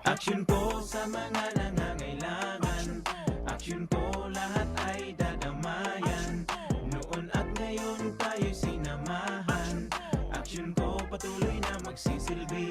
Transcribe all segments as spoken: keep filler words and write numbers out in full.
Action po sa mga nangangailangan. Action po, lahat ay dadamayan. Noon at ngayon tayo'y sinamahan. Action po, patuloy na magsisilbi.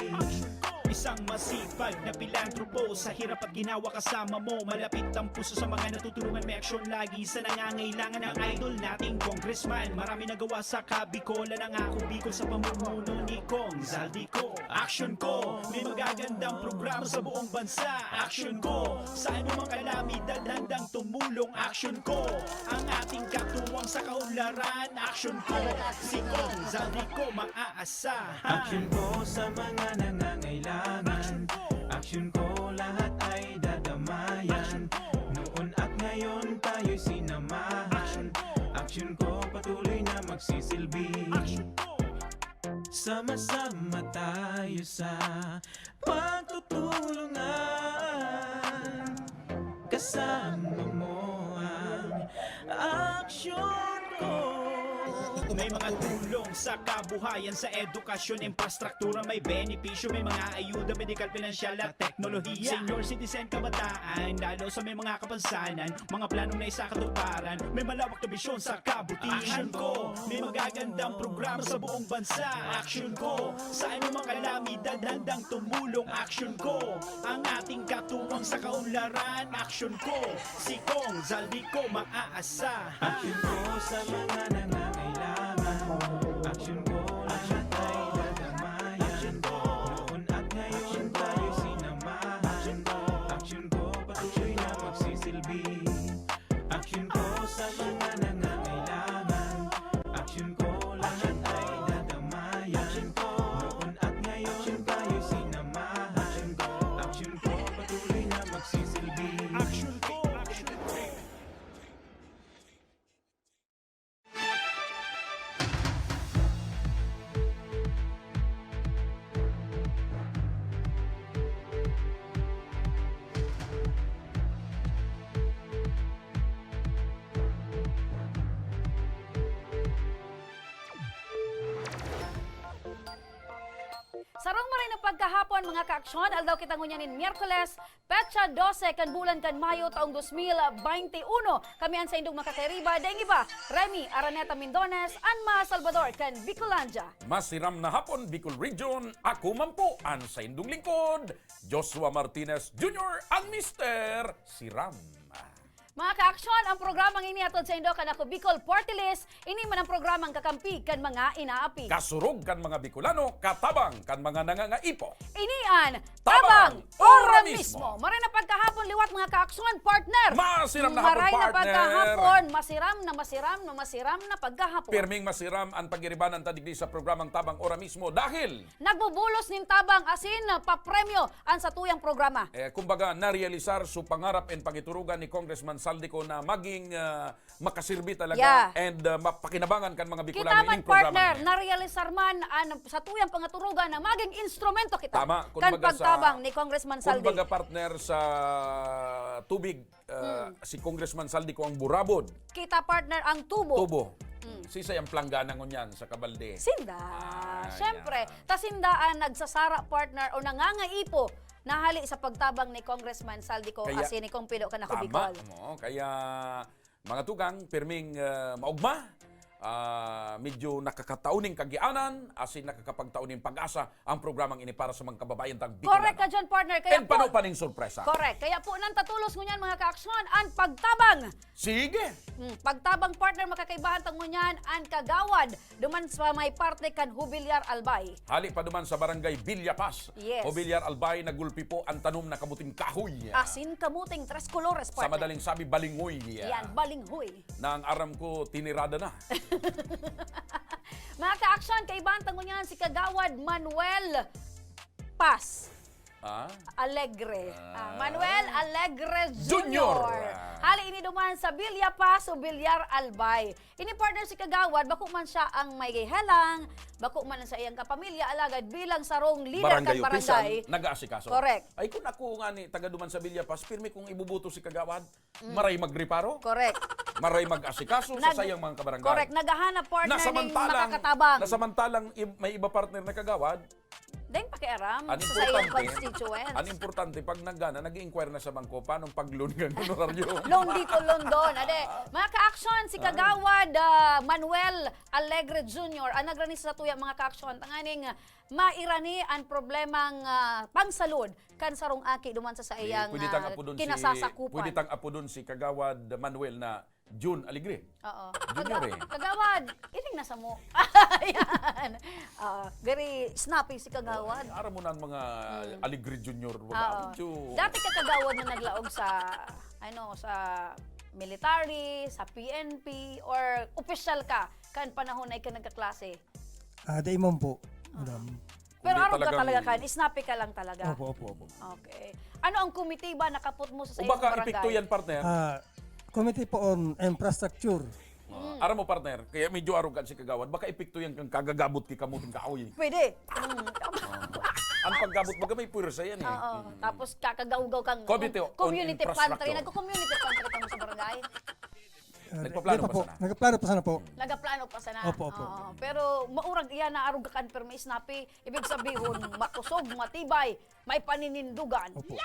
Isang masipag na pilantropo, sa hirap at ginawa kasama mo. Malapit ang puso sa mga natutulungan, may aksyon lagi sa nangangailangan. Ang idol nating congressman, marami nagawa sa Kabicol. Nangako Bicol sa pamumuno ni Cong Zaldy Co. Action Co, may magagandang programa sa buong bansa. Action Co, sa anumang kalamidad handang tumulong. Action Co, ang ating katuwang sa kaunlaran. Action Co, si Cong Zaldy Co maaasahan. Action Co sa mga nangangailangan. Action Co, lahat ay dadamayan. Noon at ngayon tayo'y sinamahan. Action Co, patuloy na magsisilbi. Sama-sama tayo sa pagtutulungan. Kasama mo ang Action Co. May mga tulong sa kabuhayan, sa edukasyon, infrastruktura, may benepisyo, may mga ayuda, medikal, pinansyal at teknolohiya. Senior citizen, kabataan, lalo sa may mga kapansanan, mga planong naisakatuparan, may malawak na bisyon sa kabutihan. Action Co, may magagandang programa sa buong bansa. Action Co, sa anumang kalamidad handang tumulong. Action Co, ang ating katuwang sa kaunlaran. Action Co, si Cong Zaldy Co maaasahan. Action Co sa mga nangangailangan. Action Co, lahat ay dadamayan. Noon at ngayon tayo sinamahan. Action Co, patuloy na magsisilbi. Action Co sa mga nangangailangan. Action Co, lahat ay dadamayan. Noon at ngayon tayo sinamahan. Action Co, patuloy na magsisilbi. Action Co, Action Co. Sarong maray na pagkahapon, mga kaaksyon, aldaw kita ngunyan nin Miyerkules, petsa dose kan bulan kan Mayo, taong dos mil baynte uno. Kami an saindong makakairiba, daing iba, Remy Araneta Mindones, an mga Salvador kan Bicolandia. Masiram na hapon, Bicol Region. Ako man po an saindong lingkod, Joshua Martinez Junior, ang Mister Siram. Mga kaaksyon, ang programang ini hatod saindo kan Ako Bicol Party List. Ini man ang programang kakampi kan mga inaapi. Kasurog kan mga Bicolano, katabang kan mga nangangaipo. Ini an Tabang Tabang Ora Ora Mismo. Mismo. Maray na pagkahapon liwat, mga kaaksyon, partner. Masiram na hapon, Maray na partner. Pagkahapon, masiram na, masiram na, masiram na pagkahapon. Pirming masiram an pag-iribanan ta digdi sa programang Tabang Ora Mismo dahil nagbubulos nin tabang asin papremyo an satuyang programa. Eh, kumbaga, narealisar so pangarap and pangiturugan ni Congressman Zaldy Co na maging, ah, makasirbi talaga Yeah. and, ah, mapakinabangan kan mga Bicolano Kita man, ining programa partner, na yan. Narealisar man an satuyang pangaturugan na maging instrumento kita Tama, kan kumbaga sa, pagtabang ni Congressman Zaldy. Kumbaga, partner, sa tubig, ah, Hmm. si Congressman Zaldy Co ang burabod. Kita, partner, ang tubo. Tubo. Hmm. Sisay ang planggana ngunyan sa kabalde? Sinda. Ah, Siyempre, yan. Ta sinda ang nagsasara, partner, o nangangaipo na hali sa pagtabang ni Congressman Zaldy Co Kaya, asin ni Kong Pido kan Ako tama, Bicol. Oo. Kaya, mga tugang, pirming, ah, maugma, ah, medyo nakakatao ning kagianan, asin nakakapagtao ning pag-asa ang programang ini para sa mga kababayan tang Bicolano. Correct ka dyan, partner. Kaya And pano po, pa ning sorpresa? Correct. Kaya po, nantatulos ngunyan, mga kaaksyon, an pagtabang. Sige. Hmm, pagtabang, partner, makakaibahan ta ngunyan an kagawad duman sa may parte kan Jubilar Albay. Hali pa duman sa Barangay Villapaz. Yes. Jubilar Albay, nagulpi po an tanom na kamuting kahoy. Asin kamuting tres colores, Sa partner. madaling sabi, balinghoy. Yan, balinghoy. Na ang aram ko, tinirada na. Mga kaaksyon, kaibahan ta ngunyan si Kagawad Manuel Paz. Ah? Alegre. Ah, Ah. Manuel Alegre Junior. Junior. Ah. Hali ini duman sa Villapaz o Villar Albay. Ini, partner, si Kagawad, bako man siya ang may helang, bako man sa iyang kapamilya, alagad bilang sarong leader Barangay kan official, barangay. nag-aasikaso. Correct. Ay, kung ako nga ni taga duman sa Villapaz, pirmi kong ibuboto si Kagawad, Mm. maray magreparo. Correct. Paray mag-asikaso sa Nag- sayang mga kabarangay. Correct. Naghahanap partner Na ning samantalang, makakatabang. na samantalang i-, may iba partner na kagawad, Deng pakiaram Ang sa sayang importante, constituents. ang importante, pag nagana, nag-i-inquire na sa bangko, paano pag-loan ng honoraryo? Loan dito, loan doon. Ade, mga ka-action, si Kagawad ah, Manuel Alegre Junior, ang nagrani sa tuya, mga ka-action, tanganing mairani ang problemang ah, pangsalud kan sarong aki duman sa Eh, saiyang pwede tang ah, apodon si, kinasasakupan. pwede tang apodon si Kagawad Manuel na Jun Alegre. Oo. Junior Kaga- eh. Kagawad, iring na samo. Ayan. Ah, very snappy si Kagawad. Ay, aram mo na ang mga Alegre Junior, mga Oo. medyo Dati ka kagawad na naglaog sa, ano, sa military, sa P N P, or opisyal ka kan panahon na ika nagkaklase? Ah, dai man po, madam. Pero Hindi arog ka talagang talaga kan, snappy ka lang talaga. Opo, opo, opo. Okay. Ano ang komitiba na kapot mo sa O saiyang baka barangay? epekto yan, partner? Ah, Committee po on Infrastructure. Ah, aram mo, partner, kaya medyo arog kan si Kagawad. Baka epekto yan kan kagagabot ki kamuting kahoy. Pwede. Mm. Ang paggabot, baga may pwersa yan eh. Oo. Mm. Tapos kakagawgaw kang Committee on community Infrastructure. pantry. Nagko-community pantry kamo sa barangay? Ah, Nagpaplano di pa pa po. sana? Nagpaplano pa sana po. Nagaplano pa sana. Opo, opo. Oo. Pero maurag iyan na arog kan permi snappy. Ibig sabihon, makusog, matibay, may paninindugan. Opo.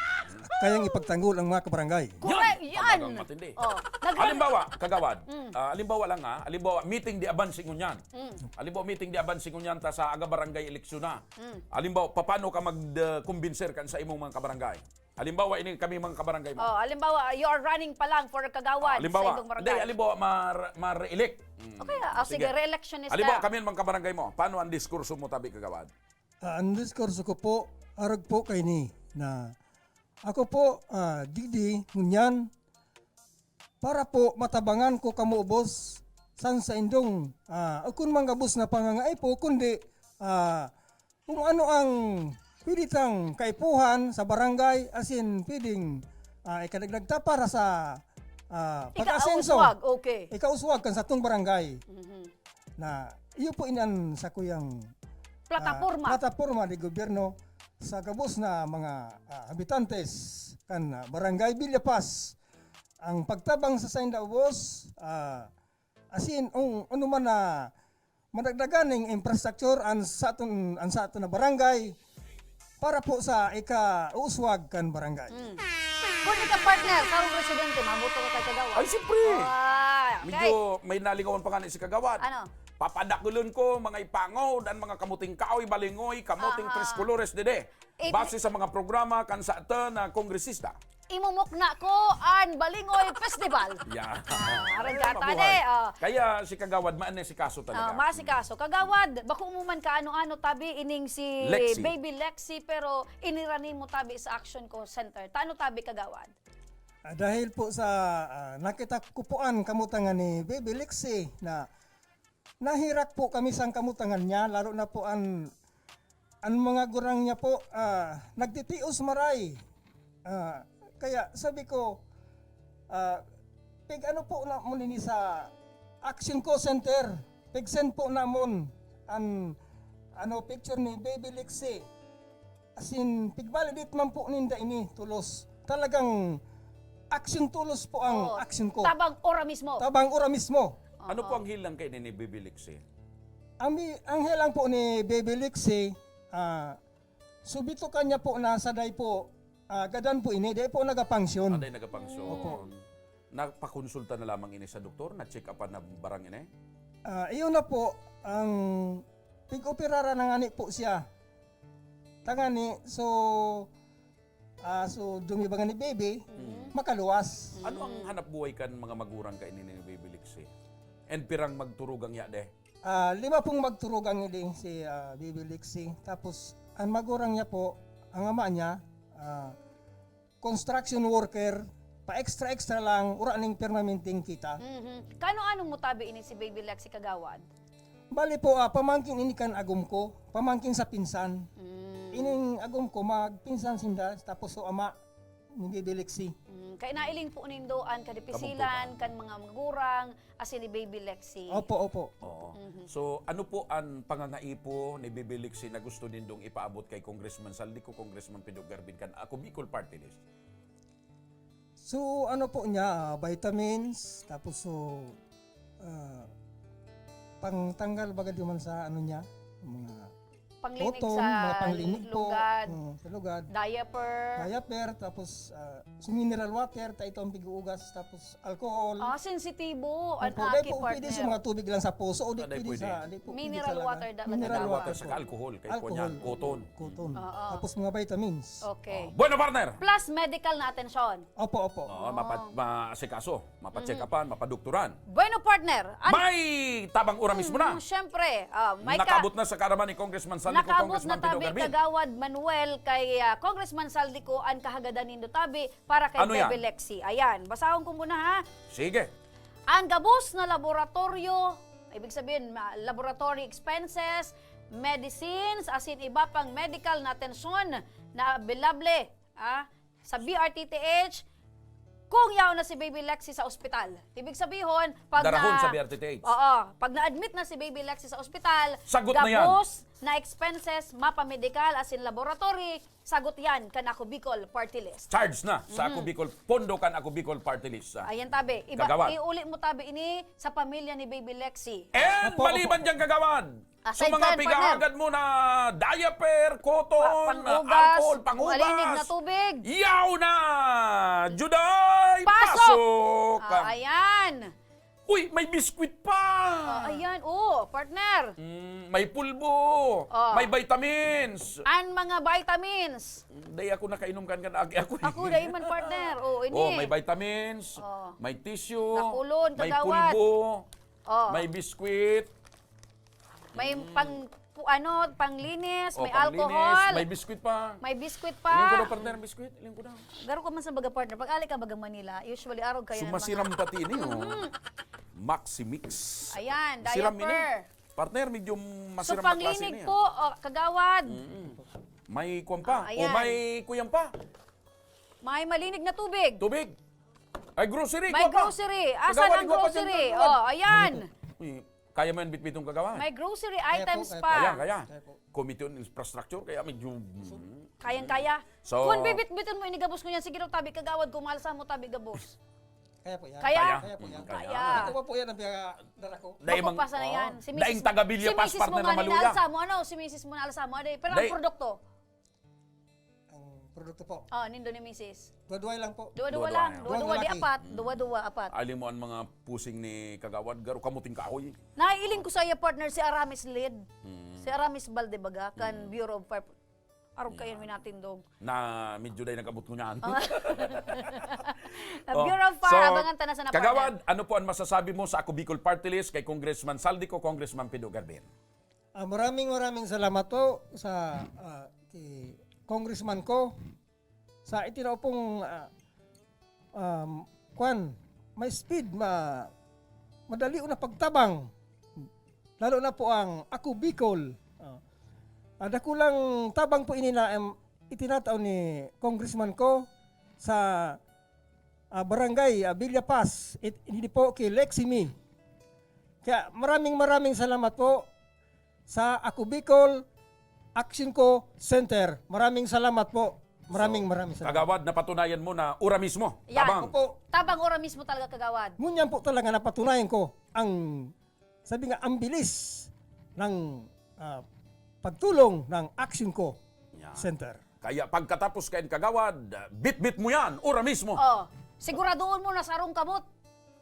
Kayang ipagtanggol ang mga kabarangay. Correct, Yan! yan! Talagang matindi. Oh, naghan- Halimbawa, Kagawad, Mm. ah, halimbawa lang ha, halimbawa, meeting di abansi ngunyan. Mm. Halimbawa, meeting di abansi ngunyan ta sa aga barangay eleksyon na. Mm. Halimbawa, paano ka mag-, uh, kumbinser kan sa imong mga kabarangay? Halimbawa, ini kami mga kabarangay mo. Oh, halimbawa, you are running pa lang for kagawad Ah, halimbawa, sa imong barangay. Hindi, halimbawa, mar-, ma-re-elect. Mm. Okay, ah, Oh, sige, sige. re-electionist Halimbawa, ka. kami ang mga kabarangay mo. Paano ang diskurso mo, tabi kagawad? Ah, ang diskurso ko po, arog po kaini na ako po, ah, digdi, ngunyan, para po matabangan ko kamo, boss, san sa indong, ah, o kun manggabos na pangangaipo, kundi, ah, kung ano ang pwede tang kaipuhan sa barangay, asin pwedeng, ah, ikadagdag ta para sa, ah, pag-asenso. Ikauswag, okay. Ikauswag kan satong barangay. Mhm. Na, iyo po inan sa kuyang, Plataporma. ah, plataporma de gobyerno sa gabos na mga, ah, habitantes kan, ah, Barangay Villa Paz. Ang pagtabang sa sainda, boss, ah, asin, ang ano man na madagdagan ning infrastructure an sa aton, an sa aton na barangay para po sa ikauuswag kan barangay. Mm. Kung ika partner, karong presidente, maboto ka kay Kagawad? Ay, siyempre. Ah, okay. Medyo may nalingawan pa nga ni si Kagawad. Ano? Papadakulon ko, mga ipangod, ang mga kamuting kahoy, balingoy, kamuting Aha. tres colores, dede. Ig- Base sa mga programa kan sa ata na kongresista. Imumukna ko an Balingoy Festival. Yeah. Ah, arang Ay, gata mabuhay. de, oh. Kaya si Kagawad, maasikaso talaga. Ah, maasikaso. Kagawad, bako mo man kaano-ano tabi ining si Lexi. Baby Lexi, pero inirani mo tabi sa Action Call Center. Tano tabi, Kagawad? Ah, dahil po sa, ah, nakita ko po an kamutangan ni Baby Lexi na nahirak po kami sa kamutangan niya, lalo na po an, an mga gurang niya po, ah, nagtitios maray. Ah, kaya sabi ko, ah, "Pig ano po na mo nini sa Action Call Center? Pig-send po namon an, ano, picture ni Baby Lexi." As in, pig-validate man po ninda ini, tulos. Talagang action tulos po ang Oo. action ko. Tabang ora mismo. Tabang ora mismo. Ano Oo. po ang hilang kaini ni Baby Lexi? Ang bi-, ang hilang po ni Baby Lexi, ah, subito kanya po na sa day po, ah, gadan po ini, day po nagapangsyon. Aday nagapangsyon. Opo. Napakonsulta na lamang ini sa doktor? Na-check upan na barang ini? Ah, iyon na po, ang pig-operaran na ngani po siya. Tangani, so, ah, so, dumiba nga ni baby, Mm. makaluwas. Ano ang Mm. hanap buhay kan mga magurang kaini ni Baby Lexi? And pirang magturugang yade? Ah, lima pong magturugang idi si, ah, Baby Lexi. Tapos, ang magurang niya po, ang ama niya, ah, construction worker, pa-extra-extra lang, ura ning permanenteng kita. Mhm. Kano-ano mo tabi ini si Baby Lexi, Kagawad? Bali po, ah, pamangkin ini kan agom ko, pamangkin sa pinsan. Mm. Ining agom ko, magpinsan sinda, tapos so ama ni Baby Lexi. Mm, kaya nailing po nindo an kadipisilan Kamugtukan. kan mga magurang, asin ni Baby Lexi. Opo, opo. Oo. Mhm. So, ano po ang pangangaipo ni Baby Lexi na gusto nindong ipaabot kay Congressman Saldico, Congressman Pedro Garvin, kan Ako Bicol Party List? So, ano po niya, ah, vitamins, tapos so, ah, pangtanggal baga di man sa ano niya, mga Panglinig cotton, sa mga panglinig po. Lugad. Mm, sa lugad. Diaper. Diaper, tapos, ah, so mineral water, ta ito ang pig-uugas, tapos alcohol. Ah, sensitibo ang Opo, aki, dahil po, pwede partner. Sa mga tubig lang sa puso, o di Ah, dahil pwede pwede. Sa, di po, pwede Mineral talaga. Water da-, Mineral madadagdagan. Water. Saka alcohol, kay Alcohol. Kunyang, cotton. Cotton. Oo. Tapos mga vitamins. Okay. Oh, bueno, partner. Plus medical na atensyon. Opo, opo. Oo, Oh. mapat-, maasikaso, mapacheck-upan, mapadoktoran. Bueno, partner. An- May tabang ura mismo na. Mm, syempre. Ah, may ka- Nakabot na sa kaaraman ni Congressman Saldi ko, Nakabot Congressman na Pedro tabi, Garbin. Kagawad Manuel, kay, ah, Congressman Saldi ko, an kahagadan nindo tabi para kay Ano yan? Bebe Lexy. Ayan, basahon ko muna, ha. Sige. An gabos na laboratoryo, ibig sabihin, ma-, laboratory expenses, medicines, asin iba pang medical na atensyon na available, ah, sa B R T T H, kung yaon na si Baby Lexy sa ospital. Ibig sabihon, pag Darahon na sa B R T T H. Oo, pag na-admit na si Baby Lexy sa ospital, Sagot na yan. Gabos na expenses, mapamedikal, asin laboratory, sagot yan kan Ako Bicol Party List. Charge na sa Ako Bicol, pondo kan Ako Bicol Party List, ah. Ayan, tabi. Iba, Kagawad. Iuli mo, tabi, ini sa pamilya ni Baby Lexy. And Opo, maliban opo. Dyan, kagawad, Aside sa mga kan, partner. Pigahagad mo na diaper, cotton, Pa-, pang-ugas, alcohol, pang-ugas. Malinig na tubig. Yaw na! Juday, Pasok! Pasok! Ah, ayan. Uy, may biskwit pa! Ah, ayan. Oh, partner. Mm, may pulbo. Oh. May vitamins. An mga vitamins. Dai ako nakainom kan, kan agi ako, eh. Ako, dai man, partner. Oh, ini. Oh, may vitamins, Oh. may tissue, Nakulon, may kagawad. Pulbo, Oh. may biskwit. May Mm. pang, pu-, ano, panglinis, Oh, may panglinis, alcohol. May biskwit pa. May biskwit pa. Iling ko daw, partner, ang biskwit. Iling ko daw. Garo ka man sa baga, partner. Pag ali ka baga Manila, usually arog kayo So, ng mga masiram pati ini, oh. Mhm. Maxi Mix. Ayan, Masiram ini. Diaper. Partner, medyo So, masiram na klase panglinig niya. Po, oh, kagawad. Mm-mm. May kuwan pa. Ah, O ayan. May kuyan pa. May malinig na tubig. Tubig. Ay, grocery, May kuwan pa. Grocery. Asan Kagawad, ang kuwan pa dyan, grocery? Kagawad. Oh, ayan. Uy, kaya mo yan bitbiton, kagawad? May grocery Kaya po, items kaya pa. po. Kaya, kaya. Kaya po. Committee on Infrastructure, kaya medyo, mm. Kayang-kaya. So, Kung bibitbiton mo, inigabos ko yan. Sige daw, tabi, kagawad, kung maalsa mo, tabi, gabos. Kaya po yan. Kaya? Kaya po yan. Mm, kaya. Kaya. Ito pa po yan ang pinakadala ko. Dahil mang-, Mapapasa na oh, yan. Si dahil misis mo, taga Villa si Paz, misis mo partner na nga, maluya. Inaalsa mo, ano? Si misis mo na alsa mo, ade. Pero ang Dahil produkto? Ang produkto po? Oh, nindo ni misis. Duwa-duwa lang po. Duwa-duwa Duwa-duwa lang. lang. Duwa-duwa, Duwang di lalaki. apat. Mm. Duwa-duwa, apat. Aling mo ang mga pusing ni Kagawad, garo kamuting kahoy. Naiiling ko sa iya, partner, si Aramis Lid. Mm. Si Aramis Balde baga, kan Mm. Bureau of Fire. Arog kayo Yeah. minatindog. Na medyo dahil nag-abot ko niyan. Ah. Na Oh, Bureau of Fire, so, abangan ta na sana, Kagawad, partner. Ano po ang masasabi mo sa Ako Bicol Party List kay Congressman Saldi ko, Congressman Pido Garbin? Ah, maraming, maraming salamat po sa, ah, kay Congressman ko sa itinao pong, ah, um, kwan, may speed, ma-, madali na pagtabang. Lalo na po ang Ako Bicol. Ah, ah, dakulang tabang po ini na, em, itinatao ni Congressman ko sa, ah, barangay, ah, Villa Paz. It-, hindi po kay Lexi Mi. Kaya maraming, maraming salamat po sa Ako Bicol Action Ko Center. Maraming salamat po. Maraming, So, maraming salamat. Kagawad, napatunayan mo na ura mismo. Yan. Tabang. Opo. Tabang ura mismo talaga, Kagawad. Ngunyan po talaga napatunayan ko ang, sabi nga, ang bilis ng, ah, pagtulong ng Action Ko Yan. Center. Kaya pagkatapos kain, Kagawad, bitbit mo yan, ura mismo. Oh, siguraduhon mo na sarong kamot.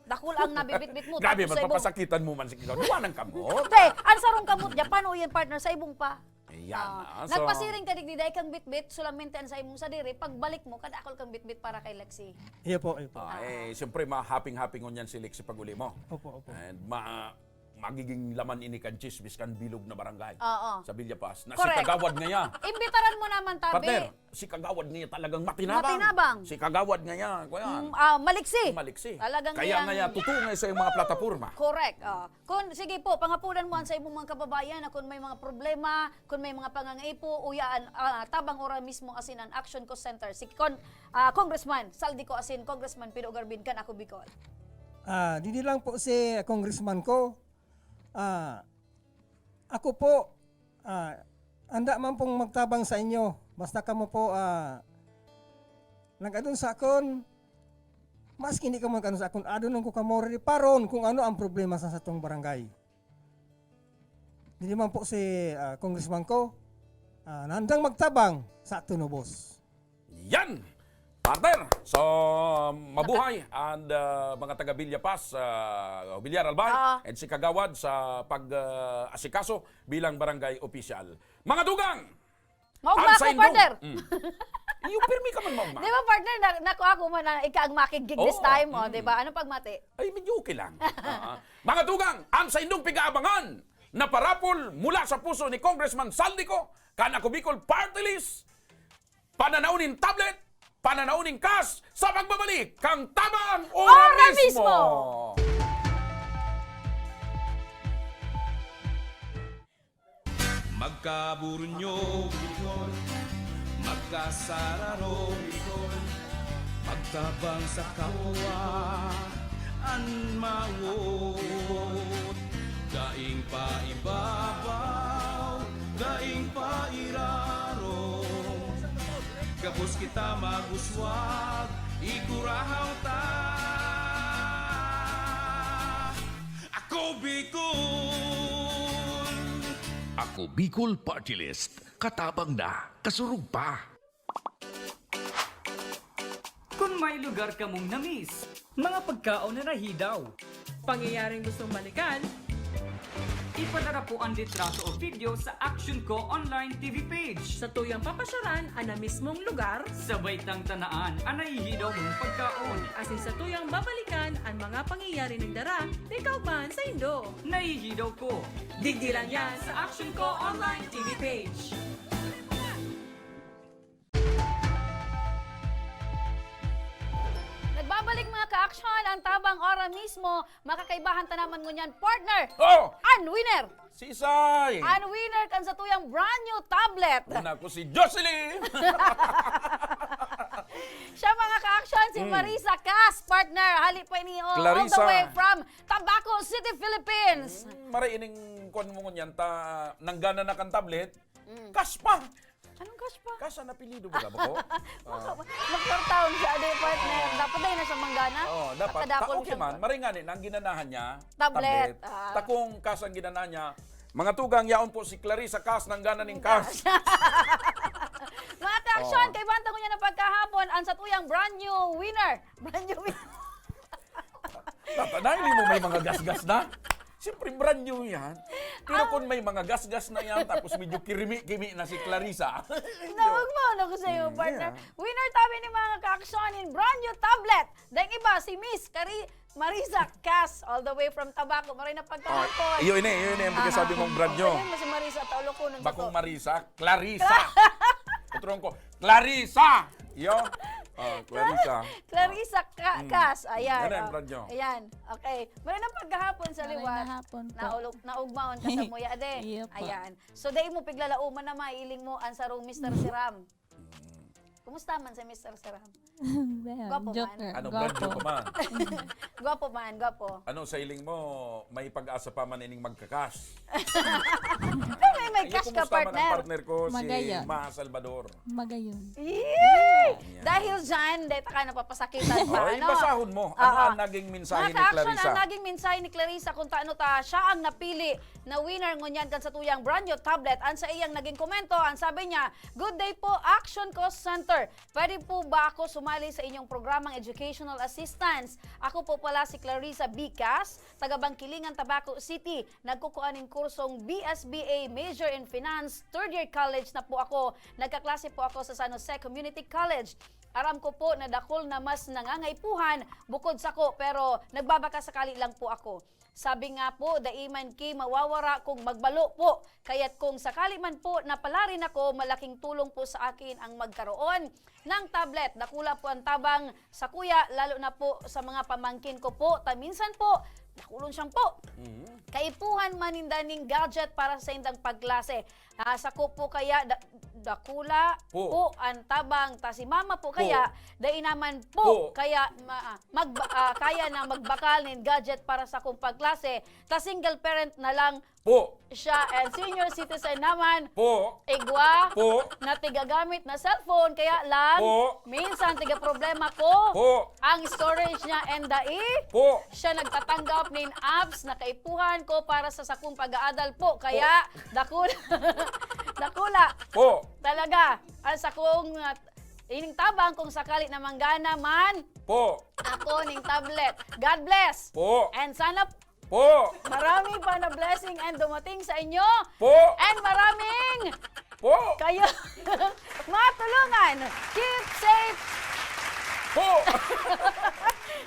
Dakul ang nabibitbit mo. Grabe, Tapos sa ibong magpapasakitan mo man si Kagawad. Wala nang kamot. Hindi, ang sarong kamot dyan, paano yan, partner? Sa ibong pa. Ayan, Ah, ah, so nagpasiring ka digdi, dai kang bitbit, solamente ang sa imong sadiri, pagbalik mo, kadakol kang bitbit para kay Lexi. Iyo po, iyo po. Ah, eh, siyempre, ma-happy-happy ngunyan si Lexi pag-uli mo. Opo, opo. And ma-, magiging laman ini kan chismis kan bilog na barangay Oo. sa Villa Paz, na Correct. si Kagawad ngaya. Imbitaran mo naman, tabi. Partner, si Kagawad ngaya talagang matinabang. Matinabang. Si Kagawad ngaya, kuya. Mm, ah, maliksi. Maliksi. Talagang Kaya yan. ngaya, totoo nga sa iyong mga plataporma. Correct. Oh. Kun, sige po, pangapulan mo an sa imong mga kababayan na kun may mga problema, kun may mga pangangaipo, uya an, ah, tabang ura mismo asin an Action Ko Center. Si Con-, ah, Congressman Saldi Ko asin Congressman Pido Garbin kan Ako Bicol. Ah, didi lang po si Congressman ko. Ah, ako po, ah, anda man pong magtabang sa inyo. Basta kamo po, ah, nag-adun sa akon, Maski hindi ka man kan sa akon, adonon ko kamo ri paron kung ano ang problema sa satong barangay. Dili man po si, ah, congressman ko, ah, nahandang magtabang sa tunubos. Yan! Partner! So, mabuhay and, ah, mga taga Villa Paz, ah, Villar Albay, Ah. and si Kagawad sa pag, ah, asikaso bilang barangay official. Mga tugang! Maugma Ang ako, saindo. partner. Mm. Iyo, pirmi ka man maugma. Di ba, partner, na, nakuha ko man ang ika ang makigig this Oo. time, o, Mm. di ba? Anong pagmati? Ay, medyo okay lang. Ah, ah. Mga tugang, ang saindong pig-aabangan na parapol mula sa puso ni Congressman Saldico, kan Ako Bicol Party List, pananaw nin tablet, pananaw nin cash, sa pagbabalik kang Tabang Ora Ora mismo! mismo! Magkaburunyo, magkasararo, magtabang sa kapwa, an mawot. Daing paibabaw, daing pairarom, gabos kita mag-uswag, ikurahaw ta. Ako Bicol! Ako Bicol Party List. Katabang na, kasurog pa. Kung may lugar kamong na-miss, mga pagkaon na nahidaw, pangyayaring gustong balikan, ipadara po ang litrato o video sa Action Ko Online T V page. Sa tuyang papasyaran an na mismong lugar, sabay tang tanaan an nahihidaw mong pagkaon. Asin sa tuyang babalikan an mga pangyayari nagdara ni kaugmahan saindo. Nahihidaw ko. Digdi lang yan sa Action Ko Online T V page. Nagbabalik, mga ka-action, ang Tabang Ora mismo. Makakaibahan ta naman ngunyan, partner. Oh! An winner! Sisay! An winner kan sa tuyang brand new tablet. Una ko si Jocelyn! Siya, mga ka-action, si Mm. Marisa Cas, partner. Hali pa ini, oh, all the Clarissa. way from Tabaco City, Philippines. Mm, maray ining kwan mo ngunyan, ta, nanggana na kan tablet, Mm. cash pa. Anong cash pa? Cash ang apelyido ba, ba ko? Maka-, Ah. magkwartaon siya, di, partner. Ah. Dapat dahil na siya manggana. Oh, dapat. Makadakol Ta, okay siya man. pa. Maray nga ni, nang ginanahan niya, Tablet. tablet. Ah. Ta kung cash ang ginanahan niya, mga tugang, yaon po si Clarissa Cas, nanggana ning Ang cash. cash. Mga ka-action, Oh. kay bantang ko niya na pagkahapon, ang sa tuyang brand new winner. Brand new winner. Tata, dahil mo may mga gasgas na. Siyempre, brand new yan. Pero Ah. kung may mga gasgas na yan, tapos medyo kirimi-kimi na si Clarissa. Naugmaon ako sa'yo, Mm, partner. yeah. Winner tabi ni mga ka-action in brand new tablet. Daing iba, si Miss Kari-, Marisa Cas, all the way from Tabaco. Maray na pagkahapon. Oh, iyo ini, iyo ini, ang Ah, pagkasabi ah. mong brand new. Ano yun, si Marisa, Taulukunon sa Bakong to. Marisa, Clarissa. Utrong ko, Clarissa! Iyo. Oh, Clarissa. Clarissa Ca-, Mm. Cas, ayan, Yan ang oh. brand new. Ayan, okay. Maray na pagkahapon sa Maray liwat. na hapon po. Naulog-, naugmaon ka sa muya, ade. Iyo po. Ayan. So, dai mo piglalauman na mailing mo ang sarong Mister Siram. Mm. Kumusta man si Mister Siram? Well, Gwapo joke man. lang. Ano, Gwapo. brand new ka man? Gwapo man, gwapo. Ano, sa hiling mo, may pag-asa pa man ining magkakas? Pero may, may Ay, cash ka, kumusta man ang partner. partner ko, si Magayon. Maha Salvador? Magayon. Yay! Yan. Dahil dyan, dahil ta ka napapasakitan pa, Oy, ano? basahon mo. Ano Oo. ang naging mensahe Mga ni ka-action, Clarissa? ang naging mensahe ni Clarissa kung taano ta siya ang napili na winner ngunyan kan satuyang brand new tablet. Ang sa iyang naging komento, ang sabi niya, "Good day po, Action Call Center. Pwede po ba ako sumali sa inyong programang educational assistance? Ako po pala si Clarissa Bicas, taga Bangkilingan, Tabaco City. Nagkukuha nin kursong B S B A, major in finance. Third year college na po ako. Nagkaklase po ako sa San Jose Community College. Aram ko po na dakul na mas nangangaipuhan bukod sako, pero nagbabaka sakali lang po ako." Sabi nga po, dai man ki mawawara kung magbalo po. Kaya't kung sakali man po na palarin ako, malaking tulong po sa akin ang magkaroon ng tablet. Dakula po ang tabang sa kuya, lalo na po sa mga pamangkin ko po. Ta minsan po, dakulon siyang po. Mhm. Kaipuhan man ninda ning gadget para sa indang pagklase. Ah, sako po kaya da-, dakula Po. po ang tabang, ta si mama po Po. kaya dai naman po Po. kaya ma-, magba-, ah, kaya na magbakal nin gadget para sa kong pagklase, ta single parent na lang Po. siya and senior citizen naman. Po. Igwa Po. na tigagamit na cellphone, kaya lang Po. minsan tiga problema ko Po. ang storage niya and dai Po. siya nagtatanggap nin apps na kaipuhan ko para sa sakong pag-aadal po. Kaya dakula, dakula Po. talaga ang sakong, ah, ining tabang kung sakali na manggana man Po. ako ning tablet. God bless! Po. And sana Po. marami pa na blessing and dumating sa inyo. Po. And maraming Po. kayo matulungan. Keep safe Po.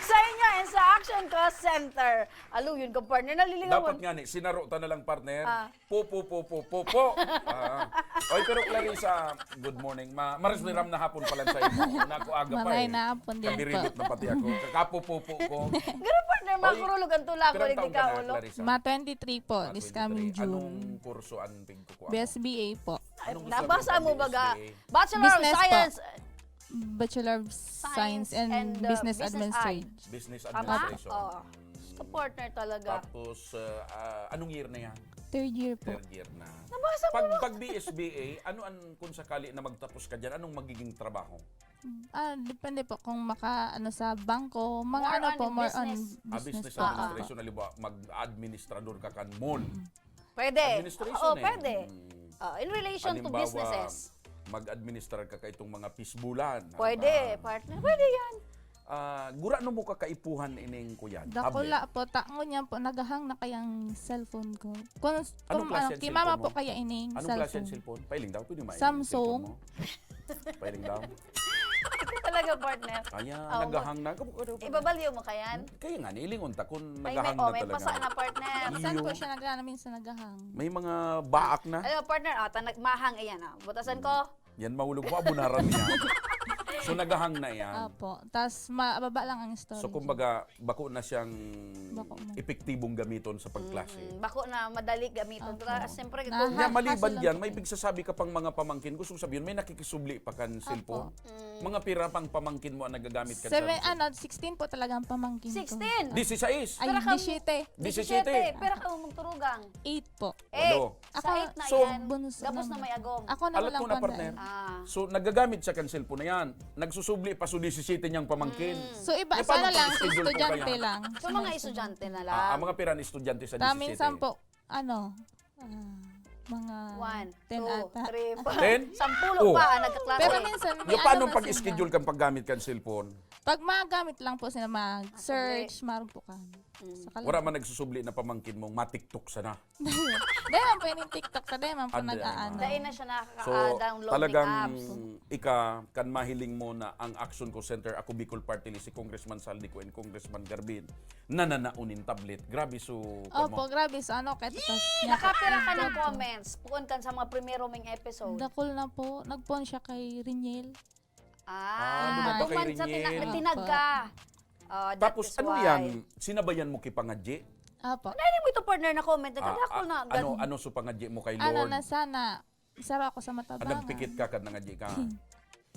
sa inyo and sa Action Cost Center. Aluyon ka, partner. Naliligawan. Dapat nga ni, sinaro ta na lang, partner. Ah. Po, po, po, po, po, po. Ah. Oy, pero Clarissa, good morning. Ma Maris Miram na hapon pala sa imo. Una ko aga pa Maray eh. na hapon din Kabiribot po. na pati ako. Kakapo-po-po ko. Garo, partner, Oy, makurulog ang tula ko, pirang di taon ka ka na, ulo. Clarissa? Ma twenty-three po, Ah, this coming twenty-three. June. Anong kurso ang pigkukuha mo? B S B A po. Anong gusto Nabasa mong mo baga? B S B A? Bachelor of Business po. Science. Bachelor of Science Science and and, uh, Business Business Administration. Ad. Business Tama? Administration. Oo. Mm. Sa partner talaga. Tapos, uh, ah, anong year na yan? Third year po. Third year na. Nabasa mo Pag, na? pag B S B A, ano ang, kung sakali na magtapos ka dyan, anong magiging trabaho? Ah, depende po kung maka, ano, sa bangko, mga More ano on po, in more on business. Ah, business business po. administration, halimbawa, mag-administrador ka kan mall. Mm. Pwede. Administration Oo, eh. pwede. Mm. Ah, in relation to Halimbawa, businesses. mag-administrar ka kaitong mga pisbulan. Pwede, Halimbawa, partner. Pwede yan. ah, gurano mo kakaipuhan ining kuyan? Dakula Tablet. po. Ta, ngunyan po, naghahang na kayang cellphone ko. Kung, Anong kung klase ano, ang kay mama cellphone po mo? kaya ining Anong klase ang cellphone. cellphone? Pailing daw, pwede main. Samsung. Cellphone mo? Pailing daw. Ito talaga, partner. Ayan, Oo, naghahang na. Ibabaliw mo kayan? Kaya nga, nilingon ta kung May, may, naghahang oh, na may talaga. pasa na, partner. Minsan Iyo. po siya nag-, ano, minsan naghahang. May mga baak na. Ayo, partner, ah, ta-, nagmahang, ayan, ah. Butasan ko. Yan, mahulog mo, abunaran niya. So, naghahang na yan. Opo. Tas, ma-, baba lang ang storage. So, kumbaga, bako na siyang Bako na. epektibong gamiton sa pagklase. Mm, bako na madali gamiton. Opo. Kaya, siyempre, Naha- kung Nga, maliban hassle lang dyan, po may eh. pigsasabi ka pang mga pamangkin. Gusto ko sabihin, may nakikisubli pa kan Opo. cellphone. Mm. Mga pira pang pamangkin mo ang nagagamit kan Seven, cellphone? ano, sixteen po talaga ang pamangkin ko. Sixteen? Disisais? Ay, Pira ka mo? disiyete. Disisiyete. Disisiyete. Pira ka mo magturugang? Eight po. Eight. Walo. Sa Ako, eight na so, yan, bunso gabos na naman. may agom. Ako na Alat walang ko na, partner. contact. Ah. So, nagagamit siya kan cellphone na yan. Nagsusubli pa, so disisiyete niyang pamangkin. Mm. So, iba, Eh, paano sana lang, pag-schedule ko estudyante kaya? lang. So, mga Sinasunod. estudyante na Ah, lang. ang mga pira na estudyante sa Ta, disisiyete? minsan po, ano, ah, mga One, ten two, ata. three, four. Ten? Sampulo Oh. pa ang nagkaklase. Pero minsan, may Yung ano paano na pag-schedule sila. kang paggamit kan cellphone? Pag magamit lang po sila, mag-search, Ah, marog po kami. Mm. Sa Wala kalam- man nagsusubli na pamangkin mong ma-TikTok sana. Dahil man po yung TikTok, sa dahil man po Ande, nag-aano. ah. Dahil na siya So, nakaka-download ng talagang apps. ika, kan mahiling mo na ang Action Call Center, Ako Bicol Party List, si Congressman Saldico and Congressman Garbin, nananaon nin tablet. Grabe, so, Opo, kamo? grabe. So, ano, kahit Yee! tas niya Nakapira ka ng Opo. comments, puon kan sa mga primero ming episode. Dakul na po. Nagpon siya kay Riniel. Ah, Ah, duman duman kay sa tina-, Riniel. tinag Opo. ka. Oh, that Tapos, is ano why. yan? Sinabayan mo kipangadji? Opo. Dahil mo ito, partner, na comment na Ah, kadakol ah, na, ano, gan- ano so pangadji mo kay Ano Lord? na sana, saro ako sa Ah, matabangan. nagpikit ka kad nangadji ka?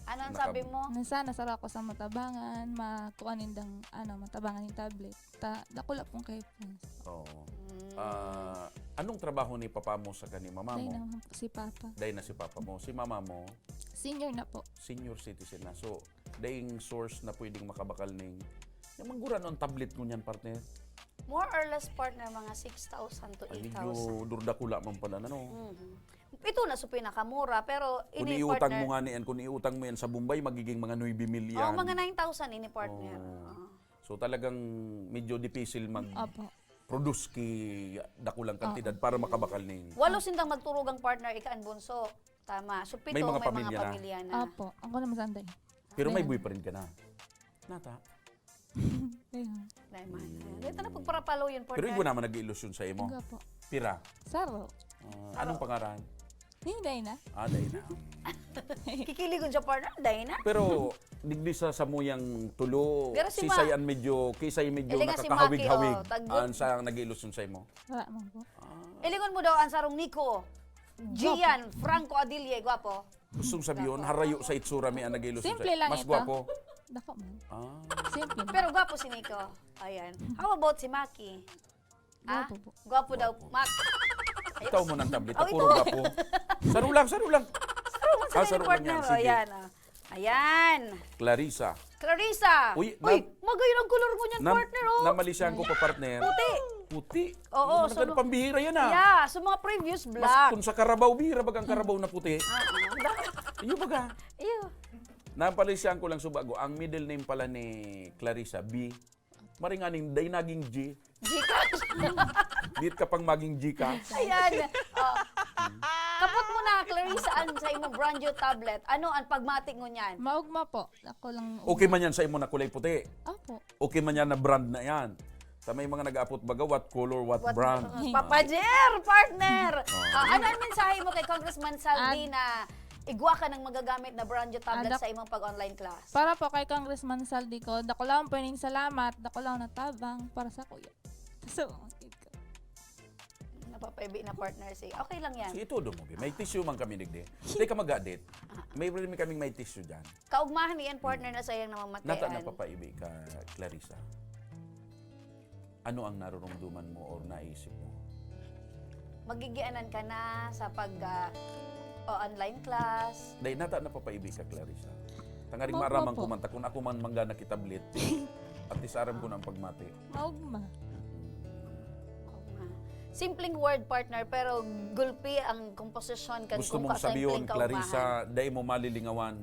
Ano ang Nakab- sabi mo? Na sana, saro ako sa matabangan, makuha nindang, ano, matabangan yung tablet. Ta, dakula pong kay friends. Oo. Mm. Ah, anong trabaho ni papa mo saka ni mama Dahil mo? naman po si papa. Dahil na si papa mo. Si mama mo? Senior na po. Senior citizen na. So, daing source na pwedeng makabakal ning, yung manggura no ang tablet mo niyan, partner? More or less, partner, mga six thousand to Ay, eight thousand. medyo durdakula man pala na, no? Mhm. Ito na sa pinakamura, pero Kung ini, iutang partner mo nga niyan, kung iutang mo yan sa Bombay, magiging mga nuebe mil Oh, yan. mga nine thousand ini, partner. Oh. Oo. So, talagang medyo dipisil mag- Opo. produce ki dakulang kantidad Oo. para makabakal ning Walo sindang magturugang partner, ika an bunso. Tama. So, pito, May mga may mga pamilya na. pamilya na. Opo. Ako naman, Sunday. Pero may Ayan. boyfriend ka na. Nata? Ayun. Dahil man. Hmm. Ito na, pagparapalo yun, Pero partner. ikaw naman nag-iilusyon sa imo. Ikaw po. Pira? Saro. Ah, Saro. anong pangaran? Hindi, dahil na. Ah, dahil na. Kikiligon siya, partner. Dahil na. Pero, Digdi sa samuyang tulo, Pero si sisay Ma- an medyo, kisay medyo Ili nga si Maki, nakakahawig-hawig oh, tag- an sa nag-ilusyon sa imo? Wala man po. Ah. Ilingon mo daw ang sarong Nico. Gian Franco Adilye, gwapo. Gustong sabihin, harayo sa itsura mi ang nag-ilusyon Simple sa lang Mas ito. gwapo. Dako man. Ah. Simple. Pero gwapo si Nico. Ayan. How about si Maki? Ah, Gwapo po. gwapo daw, Gwapo. Mac. Ikaw mo ng tablet, Oh, puro ito. gwapo. Saro lang, saro lang. Saro mo sa Ah, saro lang partner, yan, oh, sige. yan, oh. Ayan. Clarissa. Clarissa. Uy, Uy, na- magayon ang color mo niyan, Nam-, partner, oh. namalisyan ko pa, partner. Puti. Puti. Oo, Yung mga so, nagano, pambihira yan, ah. Yeah, so mga previous Mas black. kung sa karabaw, bihira baga ang karabaw na puti. Ah, ah. Iyo baga. Iyo. Napalisyan ko lang subago, ang middle name pala ni Clarissa, B. Maring aning, dai naging G. Gcash. Di ka pang maging Gcash. Ayan. Oh. Kapot mo na, Clarissa, ang sa imong brand new tablet. Ano ang pagmati ngunyan? Maugma po. Ako lang Okay man yan sa imo na kulay puti. Opo. Okay man yan na brand na yan. Sa may mga nag-aapot baga, what color, what What brand? Papa Jer, partner! Oh. Ah, ano ang mensahe mo kay Congressman Saldi Ad- na igwa ka ng magagamit na brand new tablet Adak- sa imong pag-online class? Para po kay Congressman Saldi ko, dakulaon po ning salamat, dakulaon na tabang para sa kuya. So, okay ko. Napapaibi na partner si. Okay lang yan. Sige, todo mo, be. May tissue man kami, digdi. Hindi ka mag-adit. May rin kaming may tissue dyan. Kaugmahan ni Ian, partner, na sa iyang namamatean. Nata napapaibi ka, Clarissa. Ano ang narurumduman mo or naisip mo? Magigianan ka na sa pag, ah, o online class. Dahil nata napapaibi ka, Clarissa. Tangaring Maugma maaraman po. ko man, ta kung ako man mangga nakitablit, at least aram ko na ang pagmati. Maugma. Maugma. Simpleng word, partner, pero gulpi ang komposisyon kan Gusto kung mong ka-, sabiyon, simpleng kaugmahan. Clarissa, dai mo malilingawan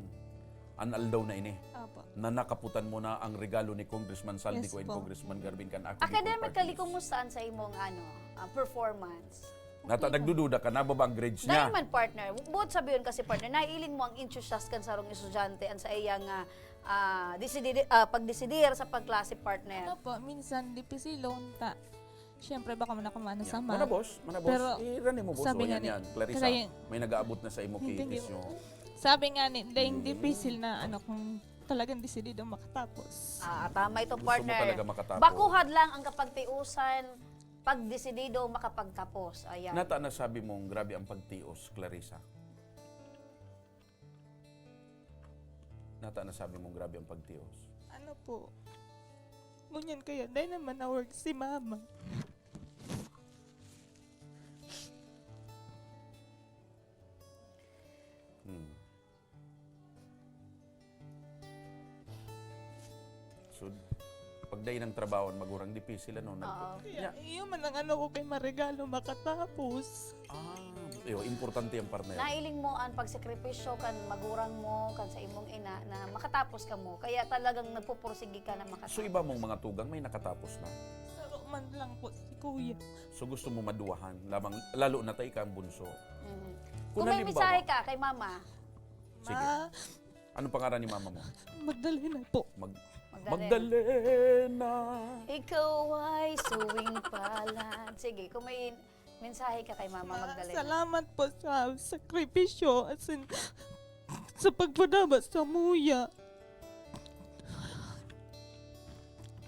an aldaw na ini Opo. na nakaputan mo na ang regalo ni Congressman Saldi Yes ko and po. Congressman Garvin kan akong Academically, People Parties. kumusta ang sa imong, ano, ah, performance? Nata, Okay po. nagdududa ka, nababa ang grades niya. Dahil man, partner, buot sabiyon kasi, partner, nailing mo ang enthusiasm kan sarong estudyante, ang sa iyang, ah, ah, desidi-, ah, pagdesidir sa pagklase, partner. Ano po, minsan dipisilon ta. Siyempre, baka man ako maano Yeah. sa math. Mana boss, mana boss, Pero irani mo, boss, sabi o nga yan, ni, yan. Clarissa, kaya may nag-aabot na sa imo Thank you. kitis nyo. Sabi nga ni, dahil Hindi. dipisil na, ano, kung talagang desidido makatapos. Ah, tama ito, Gusto mo partner. talaga makatapos. Bakuhad lang ang kapagtiusan, pagdesidido makapagtapos. Ayan. Nata nasabi mong grabe ang pagtios, Clarissa. Nata nasabi mong grabe ang pagtios. Ano po? Ngunyan kaya, dahil naman na-work si mama. Hmm. So, pagdaing ng trabaho, magurang dipis sila, no? Nagpo-, Oo. Kaya, yeah. Iyo man ang ano ko kay maregalo, makatapos. Ah, iyo, importante yung partner. Nailing mo ang pagsakripisyo kan magurang mo, kan sa imong ina, na makatapos ka mo. Kaya talagang nagpupursige ka na makatapos. So, iba mong mga tugang, may nakatapos na? Saro man lang po si kuya. So, gusto mo maduwahan, lamang, lalo na tayo ka ang bunso. Mhm. Kung Kung may halimbawa, mensahe ka kay mama. Sige. Ma. Anong pangaran ni mama mo? Magdalena po. Mag-, Magdalena. Magdalena. Ikaw ay suwing palad. Sige, kung may mensahe ka kay Mama Ma, Magdalena. salamat po sa sakripisyo, as in, sa pagpadaba sa muya.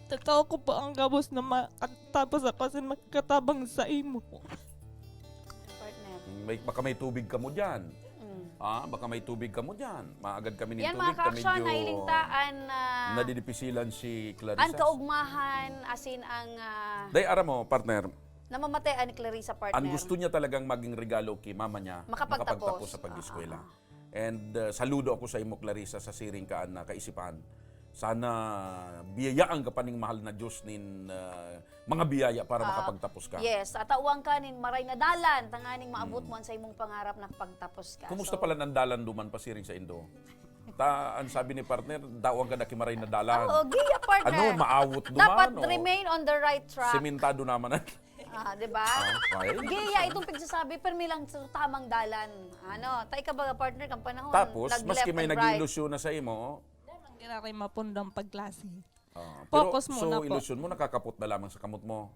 Tatao ko po ang gabos na makatapos ako as in makakatabang sa imo. Partner. May, baka may tubig ka mo dyan. Mm. Ah, baka may tubig ka mo dyan. Maagad kami ng Yan, tubig, mga ka-action, medyo nailintaan na nadidipisilan si Clarissa. Ang kaugmahan, as in, ang, ah, Day, aram mo, partner, namamatean ni Clarissa, partner. Ang gusto niya talagang maging regalo kay mama niya, Makapagtapos. makapagtapos sa pag-eskwela. Ah, ah. And, uh, saludo ako sa imo, Clarissa, sa siring kaan na kaisipan. Sana biyayaan ka pa ning mahal na Diyos nin, uh, mga biyaya para Ah, makapagtapos ka. Yes, at atawan ka nin maray na dalan, tanganing maabot Hmm. mo an sa imong pangarap na pagtapos ka. Kumusta So, pala ang dalan duman pasiring sa indo? Ta, ang sabi ni partner, dawan ka na kimaray na dalan. Oo, giya, partner. Ano, maawot duman, Dapat o? remain on the right track. Sementado naman. Ah, di ba? Ah, okay. Giya, itong pagsasabi, permi lang sa tamang dalan. Ano, tay ka baga, partner, kang panahon, Tapos, nag-left maski may and right. nag-iilusyon na sa imo, Dahil ang giraray mapundang pagklase. Ah, pero, Focus so, muna po. ilusyon mo, nakakapot na lamang sa kamot mo?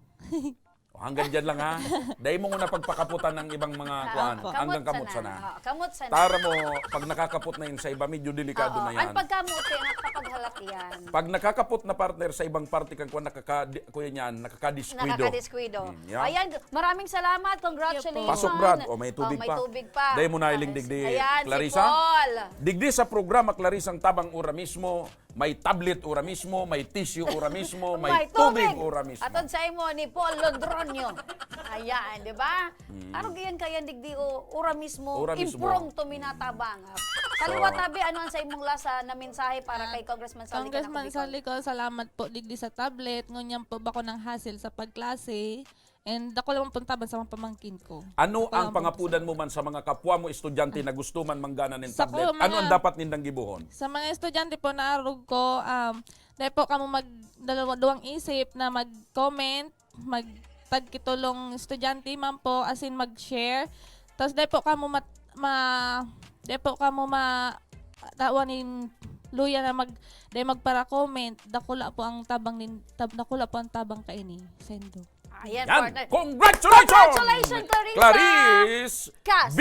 Hanggang dyan lang, ha? Dai mo na pagpakaputan ng ibang mga Ah, kuan. Kamot Hanggang kamot sana. sana. Ah, kamot sana. Tara mo, pag nakakapot na yun sa iba, medyo delikado Oo, na yan. Ang pagkamot, eh, nakakapaghalat yan. Pag nakakapot na, partner, sa ibang parte kang kuan, nakaka-, di-, kuya niyan, nakakadiskuido. Nakakadiskuido. Mm, yan. Ayan, maraming salamat. Congratulations. Pasok, Brad. O, may Oh, tubig may pa. tubig pa. Dai mo na hiling Ayan, digdi, ayan, si Clarissa. Paul. Digdi sa programa, Clarissa, ang tabang ura mismo. May tablet ura mismo, may tissue ura mismo, may May tubig tubig. ura mismo. Atod sa imo ni Paul Londronio. Ayan, di ba? Mm. Arog iyan kaya digdi o ura mismo, Ura mismo. impromptu minatabang. Kaliwa So, tabi, ano ang sa imong lasa na mensahe para Ah, kay Congressman Saldico Congressman Nakabicol? Saldico, salamat po digdi sa tablet. Ngunyan po ba ko nang hassle sa pagklase? And ako lamang pong tabang sa mga pamangkin ko. Ano Ako ang lamang pong pangapudan mo man sa mga kapwa mo estudyante na gusto man manggana nin Sa tablet? ko, Ano ang mga dapat nindang gibohon? Sa mga estudyante po na arog ko, um, dai po kamo mag-, dalawa-, duwang isip na mag-comment, mag-tag kitulong estudyante man po, as in mag-share. Tas dai po kamo mat-, ma-, dai po kamo ma-, tawan nin luya na mag-, dai magpara-comment, dakula po ang tabang nin-, tab-, dakula po ang tabang kaini, sendo. Ayan, Yan. partner. Congratulations! Congratulations, Clarissa Clarice Cas. B.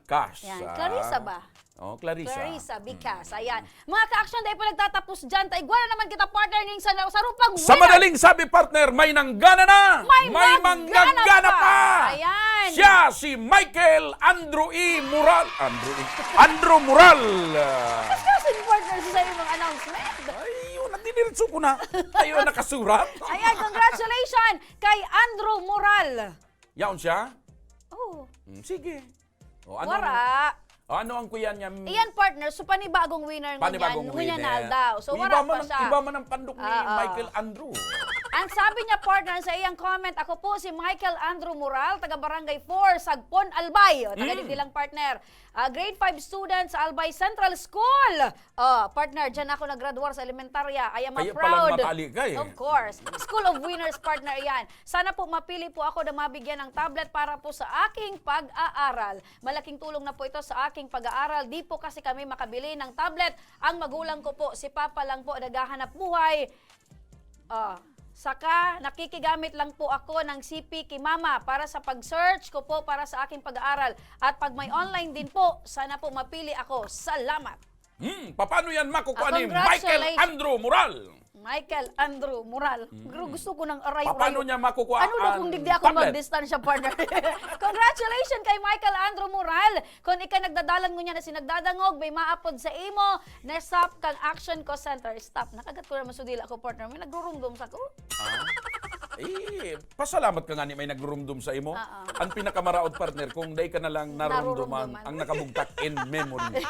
Cas. Yan, Ah. Clarissa ba? Oh, Clarissa. Clarissa B. Cas. Ayan. Mga ka-action, dahil pa nagtatapos dyan, taigwa na naman kita, partner, ning sa, sa rupang Sa winner. madaling sabi, partner, may nanggana na! May May manggana manggana pa! pa! Ayan. Siya si Michael Andrew E. Moral. Andrew E. Andrew Moral. Mas kasi, partner, sa iyong announcement. Ay, yun, nandiniritso ko na. Tayo ang nakasurat. Ayan, congratulations kay Andrew Moral. Yaon siya? Oo. Mm, sige. O, ano Wara. ang, o, ano ang kuya niya? Iyan, partner, so panibagong winner Panibagong ngunyan, ngunyan na winner. aldaw. So, Uy, wara iba man pa ang, siya. iba man ang pandok ni Oo. Michael Andrew. Ang sabi niya, partner, sa iyang comment, "Ako po si Michael Andrew Moral, taga Barangay four, Sagpon, Albay." O, taga Mm. digdi lang, partner. Ah, grade five student sa Albay Central School. Oh, partner, dyan ako naggraduar sa elementarya. I am a Kaya proud. palang matali ka eh. Of course. School of Winners, partner, yan. Sana po mapili po ako na mabigyan ng tablet para po sa aking pag-aaral. Malaking tulong na po ito sa aking pag-aaral. Di po kasi kami makabili ng tablet. Ang magulang ko po, si Papa lang po naghahanap buhay. Ah, saka nakikigamit lang po ako ng C P ki Mama para sa pag-search ko po para sa aking pag-aaral. At pag may online din po, sana po mapili ako. Salamat. Hmm, paano yan makukuha Ah, ni Michael congratulations. Andrew Moral? Michael Andrew Moral. Mm. Pero gusto ko ng aray-aray. Paano niya makukuha Ano daw ang kung digdi ako tablet? magdistansya, partner? Congratulations kay Michael Andrew Moral. Kung ika nagdadalan ngunyan na sinagdadangog, may maapod sa imo, na stop kang Action Call Center. Stop. Nakagat ko naman sa dila ko, partner. May nagrurumdom sa ko. Ah? Eh, pasalamat ka nga ni may nagrurumdom sa imo. Oo. Ang pinakamaraot, partner, kung dai ka na lang narurumduman Narurumduman. ang nakabugtak in memory.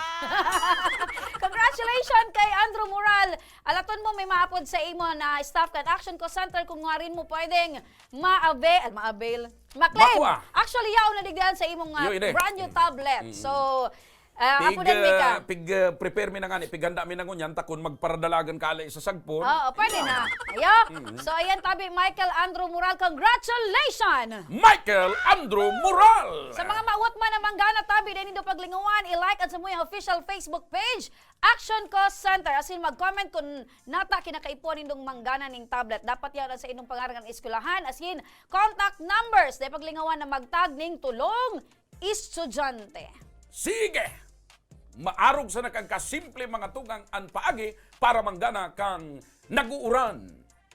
Congratulations kay Andrew Moral. Alaton mo, may maapod sa imo na staff kan Action Call Center kung ngarin mo pwedeng ma-avail, ma-avail, ma-claim. Makua. Actually, yaon na digdian sa imong, ah, Yo, ine. brand new tablet. Mm. So, ah, Pig, apo din, Mika. ah, pig, ah, prepare mi na nga ni, pighanda mi na ngunyan, ta kun magparadalagan ka alay sa sagpon. Oo, pwede na. Ayo. Mm. So, ayan, tabi, Michael Andrew Moral, congratulations! Michael Andrew Moral! Sa mga mawot man na manggana, tabi, dai nindo paglingawan, i-like ang samuyang official Facebook page, Action Call Center. As in, mag-comment kung nata kinakaipuhan nindong manggana ning tablet. Dapat yan sa inyong pangaran ng eskwelahan. As in, contact numbers. Dai paglingawan na magtag ning tulong estudyante. Sige! Maarog sa nakagkasimple mga tugang an paagi para manggana kang nag-uuran,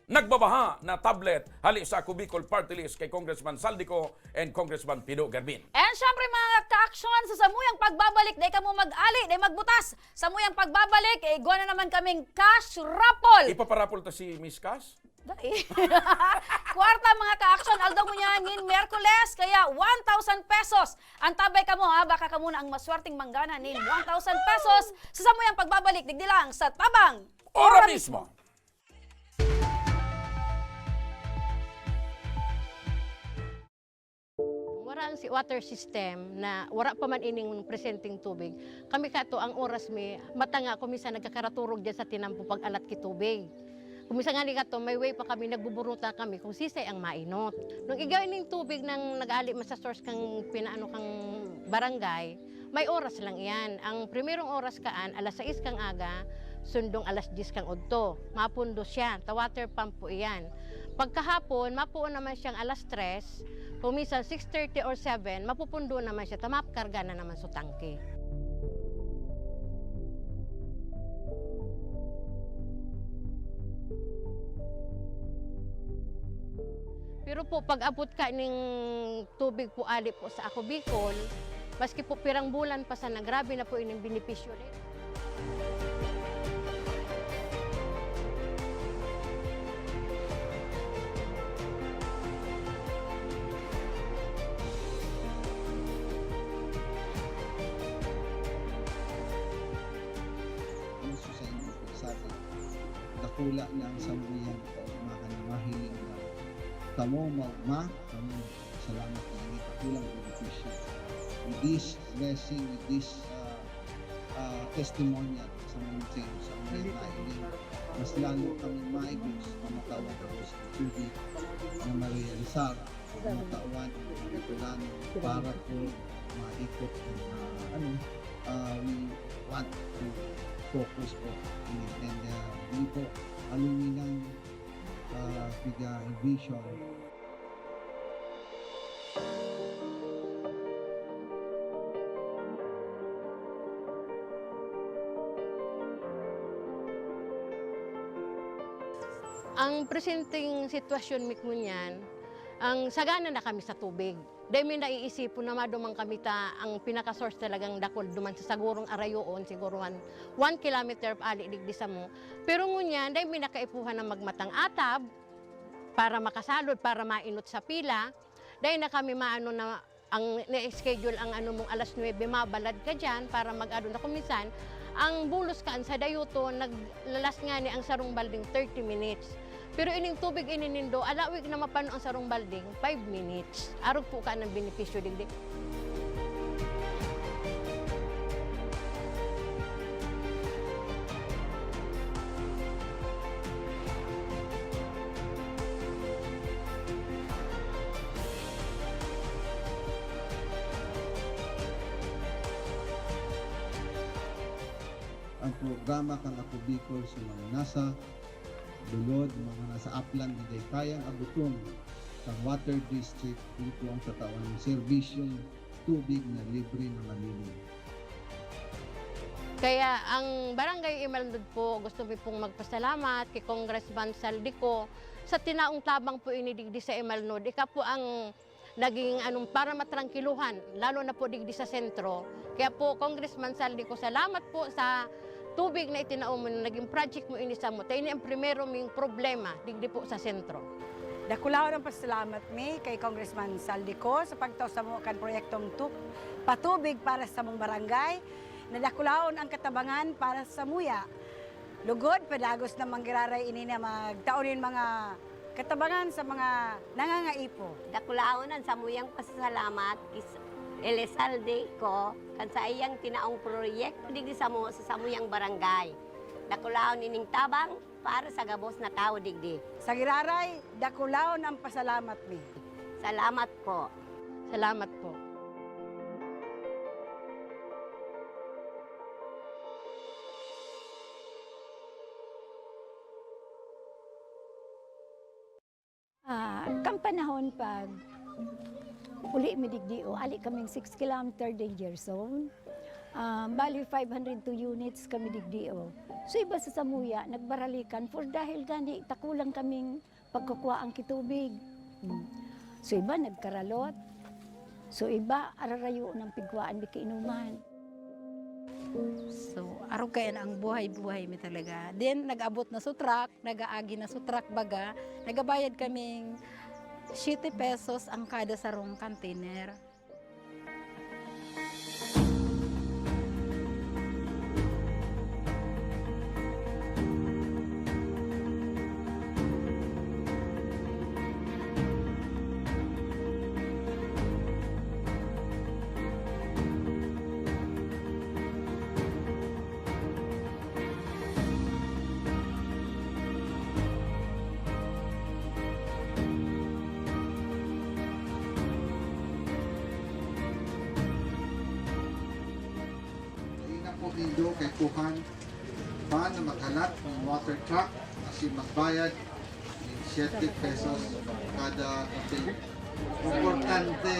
nagbabaha na tablet hali sa Ako Bicol Party List kay Congressman Saldico and Congressman Pido Garbin. And syempre, mga ka-action, sa samuyang pagbabalik, dai kamo mag-ali, dai magbutas. Samuyang pagbabalik, eh, igwa na naman kaming cash raffle. Ipaparapol ta si Miss Cash? Dai. Kwarta, mga ka-action, aldaw ngunyan, Miyerkules, kaya one thousand pesos. Antabay kamo, ha, baka kamo na ang maswerteng manggana nin one thousand pesos sa samuyang pagbabalik, digdi lang sa Tabang Ora Ora mismo. Wara ang si water system na wara pa man ining presenteng tubig. Kami kato, ang oras mi, mata nga ako minsan nagkakaraturog dyan sa tinampo pag-anat ki tubig. Kung minsan nga ni kato, may way pa kami, nagbuburuta kami kung sisay ang mainot. Nung igay ning tubig nang nag-aali man sa source kang pinaano kang barangay, may oras lang iyan. Ang primerong oras kaan, alas sais kang aga. Sundong alas diyes kan udto, mapundo siya, ta water pump po iyan. Pagkahapon, mapuon naman siyang alas tres, kung minsan six thirty or seven, mapupundo naman siya, ta makarga na naman sa tangke. Pero po, pag-abot ka ning tubig po ali po sa Ako Bicol, maski po pirang bulan pa sana, grabe na po ining benepisyo rin. Gusto sa inyo po, sabi, dakula na ang samuyang ito, mahan na mahiling na kamo, ma-, ma-, kamo. Salamat na ini, dakulang benepisyo. With this blessing, with this, ah, ah, testimonial sa mga sa mga nailing, mas lalo kami maigos na matawag ako sa tubig na marealisar, na matawan ang mga kailangan para po maikot ang, ah, ano, ah, we want to focus po in it. And, ah, yun po, aluminan, ah, piga vision. Ang presenteng sitwasyon mi ngunyan, ang sagana na kami sa tubig. Dai mi naiisipon na maduman kami ta ang pinaka-source talagang dakul duman sa sagurong arayoon, siguro one, one kilometer ali digdi samo. Pero ngunyan, dai mi na kaipuhan na magmatang atab para makasalod, para mainot sa pila. Dai na kami maano na ang na-schedule ang ano mong alas nuebe, mabalad ka diyan para mag-ano na. Kung minsan, ang bulos kaan sa dayoton, naglalas ngani ang sarong balding thirty minutes. Pero ining tubig ini nindo, alawig na mapano ang sarong balding, five minutes. Arog po ka ng benepisyo digdi. Ang programa kan Ako Bicol sa mga nasa lulod, mga nasa aplan na dai kayang abuton kan water district, ito ang tatawan ng serbisyong tubig na libre na malinis. Kaya ang Barangay Imalnod po, gusto mi pong magpasalamat kay Congressman Zaldy Co sa tinaong tabang po ini digdi sa Imalnod. Ika po ang naging anong para matrangkiluhan, lalo na po digdi sa sentro. Kaya po, Congressman Zaldy Co, salamat po sa tubig na itinao mo na naging project mo ini samo. Ta ini ang primero ming problema digdi po sa sentro. Dakulahon ang pasalamat mi kay Congressman Zaldy Co sa pagtao samo kan proyektong tu-, patubig para sa samong barangay. Nadakulahon ang katabangan para samuya. Lugod, padagos na manggiraray ini na magtao nin mga katabangan sa mga nangangaipo. Dakulahon an samuyang pasasalamat ki Elizalde Co kan saiyang tinaong proyekto digdi samo sa samuyang barangay. Dakulahon ining tabang para sa gabos na tawo digdi. Sa giraray, dakulahon ang pasalamat mi. Salamat po. Salamat po. Ah, kan panahon pag uli mi digdi, o, ali kaming six kilometer danger zone. Ah, bali, five hundred two units kami digdi, o. So, iba sa samuya, nagbaralikan for dahil gani, takulang kaming pagkukuha ang kitubig. Hmm. So, iba nagkaralot. So, iba, ararayo ng pigkuhaan, di kainuman. So, arog kaya na ang buhay-buhay mi talaga. Then, nag-abot na sa truck, nag-aagi na sa truck baga, nagabayad kaming siyete pesos ang kada sarong container. Dai na po nindo kaipuhan Pan na maghalat ng water truck asin magbayad ng siyete pesos kada kape. Importante,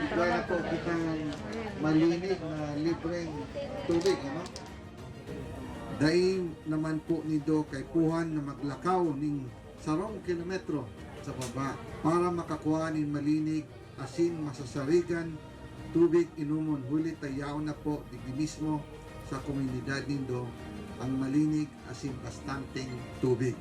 igwa na po kitang malinig na libreng tubig, ano? Dai naman po nindo kaipuhan na maglakaw ning sarong kilometro sa baba para makakuha nin malinig asin masasarigan tubig inomon, huli ta yaon na po digdi mismo sa komunidad nindo ang malinig asin bastanteng tubig.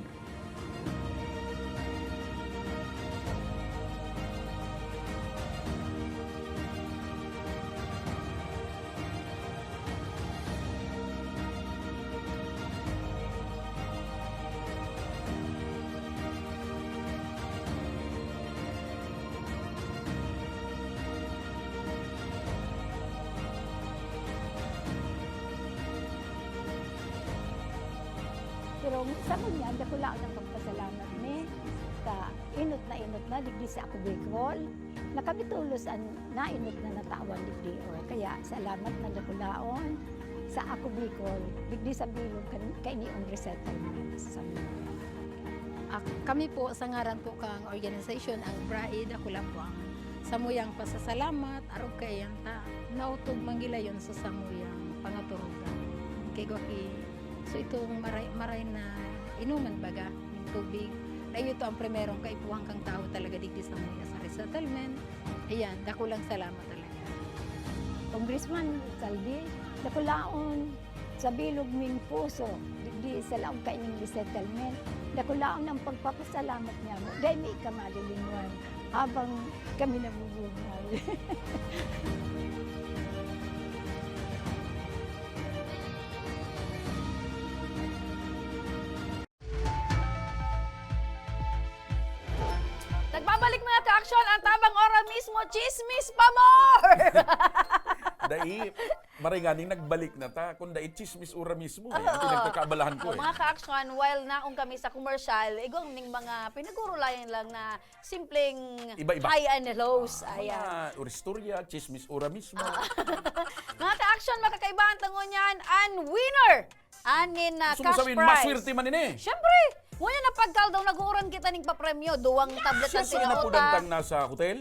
Pero sa ngunyan, dakulaon an pagpasalamat mi ta enot na enot na digdi sa Ako Bicol, na kami tolos an naenot na natawan digdi. O, kaya salamat na dakulaon sa Ako Bicol, digdi sa bilog kan kainiong resettlement sa Samoa. Ak- kami po, sa ngaran po kang organisasyon, ang BRAE, dakula po ang samuyang pasasalamat, arog kaiyan ta, nautog manggilayon sa samuyang pangaturugan. Kay Gwaki, so itong maray, maray na inuman baga, yung tubig, na ito ang primerong kaipuhan kang tao talaga digdi sa mga sa resettlement. Ayan, dakulang salamat talaga. Congressman Saldi, dakulaon sa bilog ming puso, digdi sa laog kaining resettlement, dakulaon ang pagpapasalamat niamo. Dai mi ka malilinwan habang kami nabubuhay. Nagbabalik, mga ka-aksyon, ang Tabang Ora Mismo, Chismis pa More! Dai, maray nganing nagbalik na ta. Kung dai, chismis ora mismo eh. Ang pinagkakaabalahan ko Oh, eh. mga ka-aksyon, while naong kami sa commercial, igong ning mga pinagurulayan lang na simpleng Iba-iba. High and lows. Ah, Ayan. mga istorya, chismis ora mismo. Mga ka-action, makakaibahan ta ngunyan an winner anin na Gusto mo cash sabihin, prize. Maswerte man ini. Siyempre! Ngunyan na pagkaldaw, nag-uuran kita ning papremyo. Duwang tablet Siya ang so yung tinuot, napudantang ah. Nasa hotel?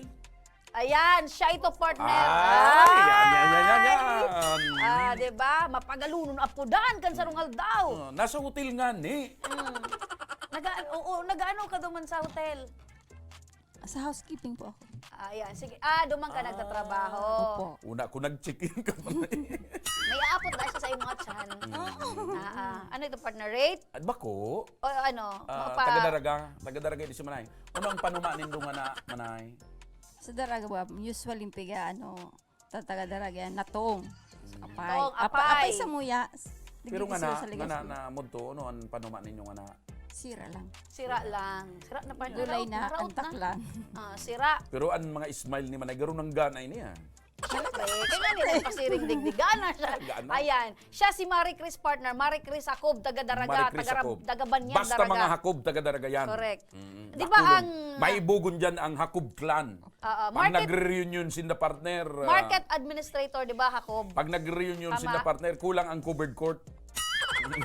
Ayan, siya ito, partner. Ah, yan, yan, yan, yan, yan. Ah, di ba? Mapagalunon apudan kan sarong aldaw. Ah, nasa hotel nga ni. Mm. Naga oo, nagaano ka duman sa hotel? Sa housekeeping po ako. Ah, ayan. Sige. Ah, duman ka nagtatrabaho. Opo. Una ko nag-check-in ka pa na eh. May aapot na siya sa imong atyan. Ah, ah. Ano ito, partner? Rate? At bako, O ano? ah, Mapa- taga-daraga. Taga-daraga di si Manay. Ano ang panuma nindo nga na, Manay? Sa Daraga ba, usually piga ano, tataga Daraga yan, natong. Apay. Tong, Apa- apay. Apay sa muya. Digdi Pero nga sila na, sa nga Legazpi. na, na mudto, ano ang panuma ninyo nga na? Sira lang. Sira lang. Sira na, partner. Gulay na, Naot antak na. Lang. Ah, sira. Pero ang mga smile ni Manay, garo nang gana ini ah. Siyempre, kaya nga nila pasiring digdigana siya. Gana. Ayan, siya si Marie Chris, partner. Marie Chris Hakob, taga Daraga, Marie Chris taga, Hakob. taga Banyan, Basta Daraga. mga Hakob, taga-daraga yan. Correct. Mm. Di ba Dakulon. ang- May ibugon dyan ang Hakob clan. Oo, Pag market, nagre-reunion sinda partner, ah, market administrator, di ba, Hakob? pag nagre-reunion Tama. sinda partner, kulang ang covered court.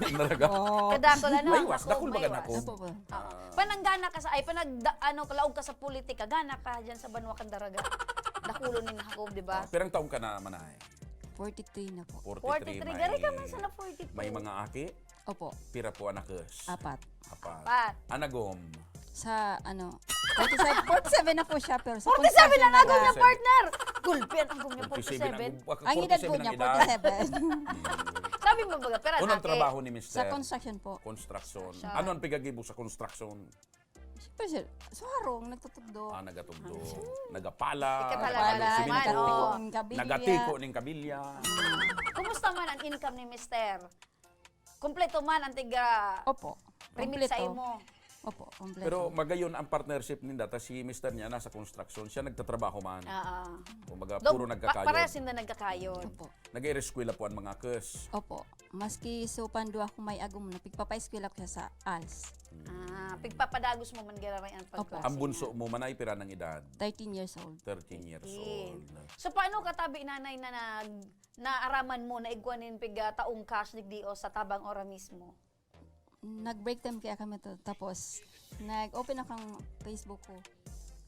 Talaga. Oh. Kadakol, ano? May iwas, Hakob, dakol may baga iwas. Hakob. Opo po. Ah. Pananggana ka sa, ay, panagda, ano, kalaog ka sa politika, gana ka dyan sa banwa kan Daraga. Dakulon ni Hakob, di ba? Ah, pirang taon ka na, Manay? forty-three na po. forty-three. forty-three. May, Gari ka man sa na forty-two. May mga aki? Opo. Pira po anak? Apat. Apat. Pat. Anagom? Sa ano, forty-seven, forty-seven na po siya, pero sa forty-seven construction ang agom niya, nag- partner! Gulpi ang agom niya, forty-seven. Ang, Ang edad po forty-seven niya, ang edad. forty-seven. Sabi mo ba, pero Unang atake. trabaho ni Mister? Sa construction po. Construction. Construction. Ano ang pigagibo sa construction? Siyempre, sir, sa harong, nagtutugdo. Ah, nagatugdo. Nagapala. Ika talaga nagapalo naman, simento, oh. Ang kabilya. Nagatiko ning kabilya. Kumusta man ang income ni Mister? Kompleto man ang tiga Opo. remit sa Kompleto. imo. Opo, kompleto. Pero magayon ang partnership ninda, ta si mister niya nasa construction, siya nagtatrabaho man. Ah, ah. Kumbaga, Do- puro pa- nagkakayod. Pares na nagkakayod. Opo. Nag-eskwela po ang mga kes. Opo. Maski so pandua ko may agom na, pigpapaeskwela ko siya sa als. Ah, pigpapadagos mo man giraray ang Opo. pagklase Ang bunso niya. Mo, Manay, pira ng edad? Thirteen years old. Thirteen years Thirteen. old. So, paano ka tabi nanay na nag naaraman mo na igwa nin piga taong cash digdi o sa tabang ora mismo? Nag-break time kaya kami to. Tapos, nag-open ako ng Facebook ko.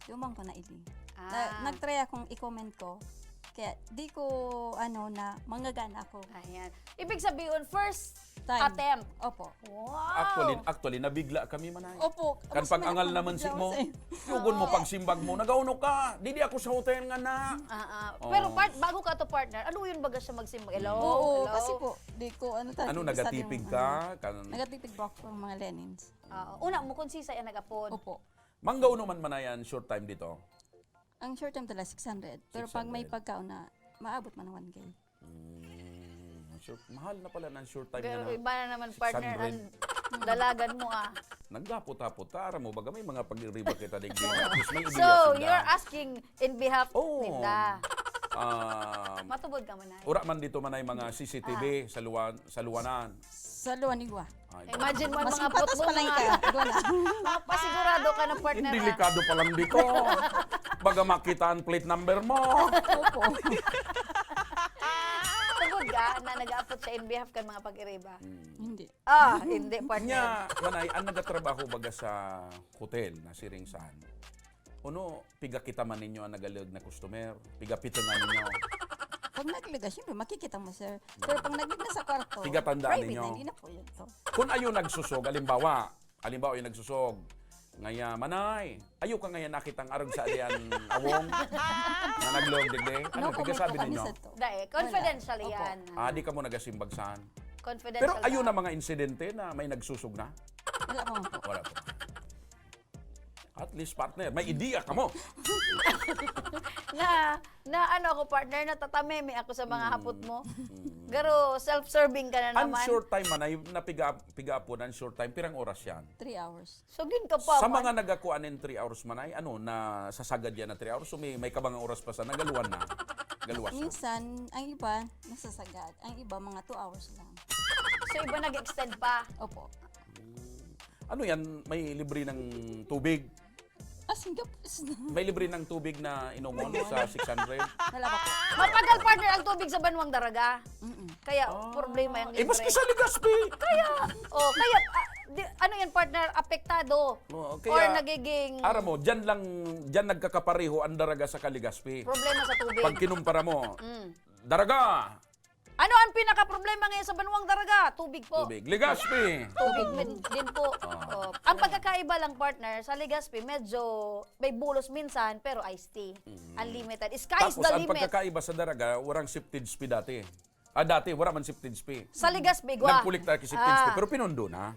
Yung bang ko na ili. Ah. Na, nag-try akong i-comment ko. Kaya, di ko, ano, na manggagana ako. Ayan. Ibig sabihin, first Time. Attempt. Opo. Wow! Actually, actually, nabigla kami, Manay. Opo. Kan mas pag-angal naman si mo, sir. Yugon mo, pagsimbag mo, "Nagauno ka? Didi ako sa hotel nga na." Ah, ah. Oo. Pero part-, bago ka to, partner, ano yun baga siya magsimbag? Hello? Oo, hello? Kasi po, di ko, ano talaga, Ano, masyadong, nagatipig ka? ano, Kan- nagatipig po ako ng mga Lenins. Ah, una mo, kung sisay ang nag-apod. Opo. Manggauno man, Manay, ang short time dito? Ang short time talaga, six hundred. Pero pag may Six hundred. pagkaon na, maabot man ng one K. Mm, short, mahal na pala ng short time Pero na na. iba na naman, partner, Six hundred. ang dalagan mo, ah. Naghapot-hapot ta, aram mo, baga may mga pag-iriba kita, digdi. Mas may So, ideya sinda. you're asking in behalf Oo. ninda. Ah, Matubod ka man, ay. Ura man dito man ay mga C C T V Ah. sa luwan, sa luwanan. Sa luwan, igwa. Ay, Imagine mo ang Mas mga mapatas putbong pala yung mga kaya. Igwa na. Mapasigurado ka na, partner, Hindi ah. delikado pa lang dito. Baga makita ang plate number mo. Opo. Tugod ka na nag-aapot siya in behalf kan mga pag-iriba? Hmm. Hindi. Ah, hindi, partner. Nya, Manay, ang nagatrabaho baga sa hotel na siring saan? Uno, piga kita man ninyo ang nagalag na customer? Piga pito nga ninyo? Pag naglaga, siyempre, makikita mo, sir. Pero pag naglaga sa kwarto, Piga tandaan private ninyo? na, hindi na po yun to. Kung ayo nagsusog, halimbawa, halimbawa yung nagsusog, ngaya, "Manay, ayo ka ngaya nakitang arog sa alian awong na naglog, digdi?" Ano, No po, piga may sabi po kami ninyo? sa to. Dai, confidential Wala. Opo. yan. Ah, di ka mo nagasimbag saan? Confidential Pero ayo na. na mga insidente na may nagsusog na? Wala pa man po. Wala pa. At least, partner, may ideya ka mo. Na, na ano ako, partner, natatameme ako sa mga Hmm. hapot mo. Hmm. Pero self-serving ka na Ang naman. short time man ay napiga-, piga po ng short time, pirang oras yan? Three hours. So, gin ka pa Sa man. mga nagakuan in three hours man ay, ano, na sasagad yan na three hours, so may, may kabang oras pa sa nagaluan na. Galuwas na. Minsan, ang iba, nasasagad. Ang iba, mga two hours lang. So, iba nag-extend pa? Opo. Hmm. Ano yan? May libre ng tubig? Ah, Singapore. May libre ng tubig na inomon sa six hundred? Wala pa po. Mapagal, partner, ang tubig sa Banwang Daraga. Mm-mm. Kaya Ah. problema yung Eh, maski libre. sa Legazpi. Kaya, oh, kaya, ah, di, ano yan, partner, apektado? Oo, Or kaya, nagiging aram mo, dyan lang, dyan nagkakapareho ang Daraga sa Legazpi. Problema sa tubig. Pag kinumpara mo, Mm. Daraga, Ano ang pinakaproblema ngayon sa Banwang Daraga? Tubig po. Tubig. Legazpi. Tubig Tubig. min-, din po. Ah. Oh. Ang pagkakaiba lang, partner, sa Legazpi, medyo may bulos minsan, pero iced tea. Mm. Unlimited. Sky's Tapos, the ang limit. pagkakaiba sa Daraga, warang septage fee dati. Ah, dati, wala man septage fee. Sa Legazpi, gwa. Nagpulik tayo kay septage fee, Ah. pero pinundo na.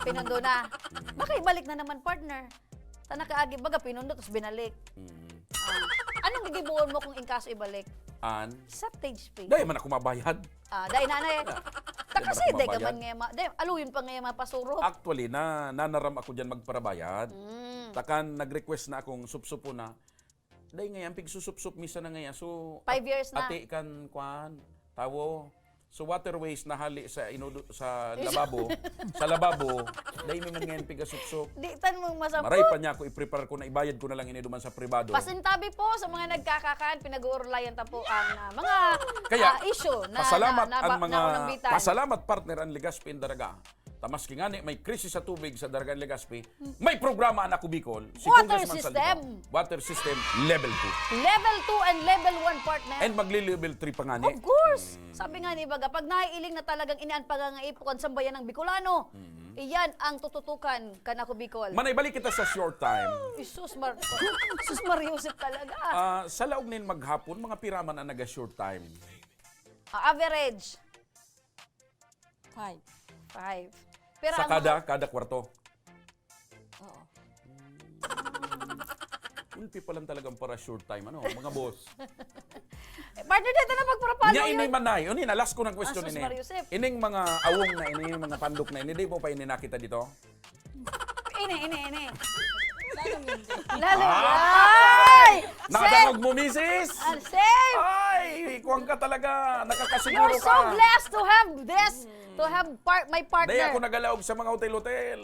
Pinundo na. Baka ibalik na naman, partner. Ta nakaagi, baga pinundo, tas binalik. Mm. Ah. Anong gigibohon mo kung in kaso ibalik? An? Septage fee. Dai man ako mabayad. Ah, dai na, na eh. Wala. Ta Dai man kasi, ako dai ka mabayad. man nga ma-, dai, aluyon pa nga yung mga pasurok. Actually, na, nanaram ako dyan magparabayad. Mm. Takan, nag-request na akong supsupo na. Dai ngayon, pigsusupsup mi sana ngayon. So, Five at-, years na. ati kan, kwan, tawo. So, waterways na hali sa inudo-, sa Is- lababo, sa lababo, dai mi man ngayon pigasupsup. Di tan mong masampot. Maray pa niya ako, i-prepare ko na, ibayad ko na lang ini duman sa pribado. Pasintabi po sa mga nagkakakan, pinag-uurlayan ta po ang, ah, mga, Kaya, ah, issue na, pasalamat na, na, ang na, mga, naunang bitan. pasalamat, partner, ang Legazpi and Daraga. Ta maski ngani may krisis sa tubig sa Daraga and Legazpi, may programa ang Ako Bicol, si Water Congressman system. Saldico. Water system, level two. Level two and level one, partner. And magli-level three pa ngani. Of course. Mm. Sabi nga ni Baga, pag naiiling na talagang ini an pangangaipo kan sambayanang Bicolano, Mm. iyan ang tututukan kan Ako Bicol. Manay, balik kita sa short time. Jesus Mar-, Jesus Mar Yosef talaga. Ah, sa laog nin maghapon, mga pira man ang naga-short time? Ah, average. Five. Five. Pero Sa ang kada, mga kada kwarto? Oo. Ulpi pa lang talagang para short time, ano, mga boss. Eh, partner, dito na magpapalo Nya, yun. Inoy Manay. Ano yun? Last ko ng question Ah, sus, ini. Mario Sip. Ining mga awong na ini, mga pandok na ini, di mo pa ini nakita dito? Ini, ini, ini. Lalong hindi. Lalong Ay! Ay! Nakadangog mo, misis? Ah, same! Ay, kuwang ka talaga. Nakakasiguro You're so ka. blessed to have this, to have par-, my partner. Dahil ako nagalaog sa mga hotel-hotel.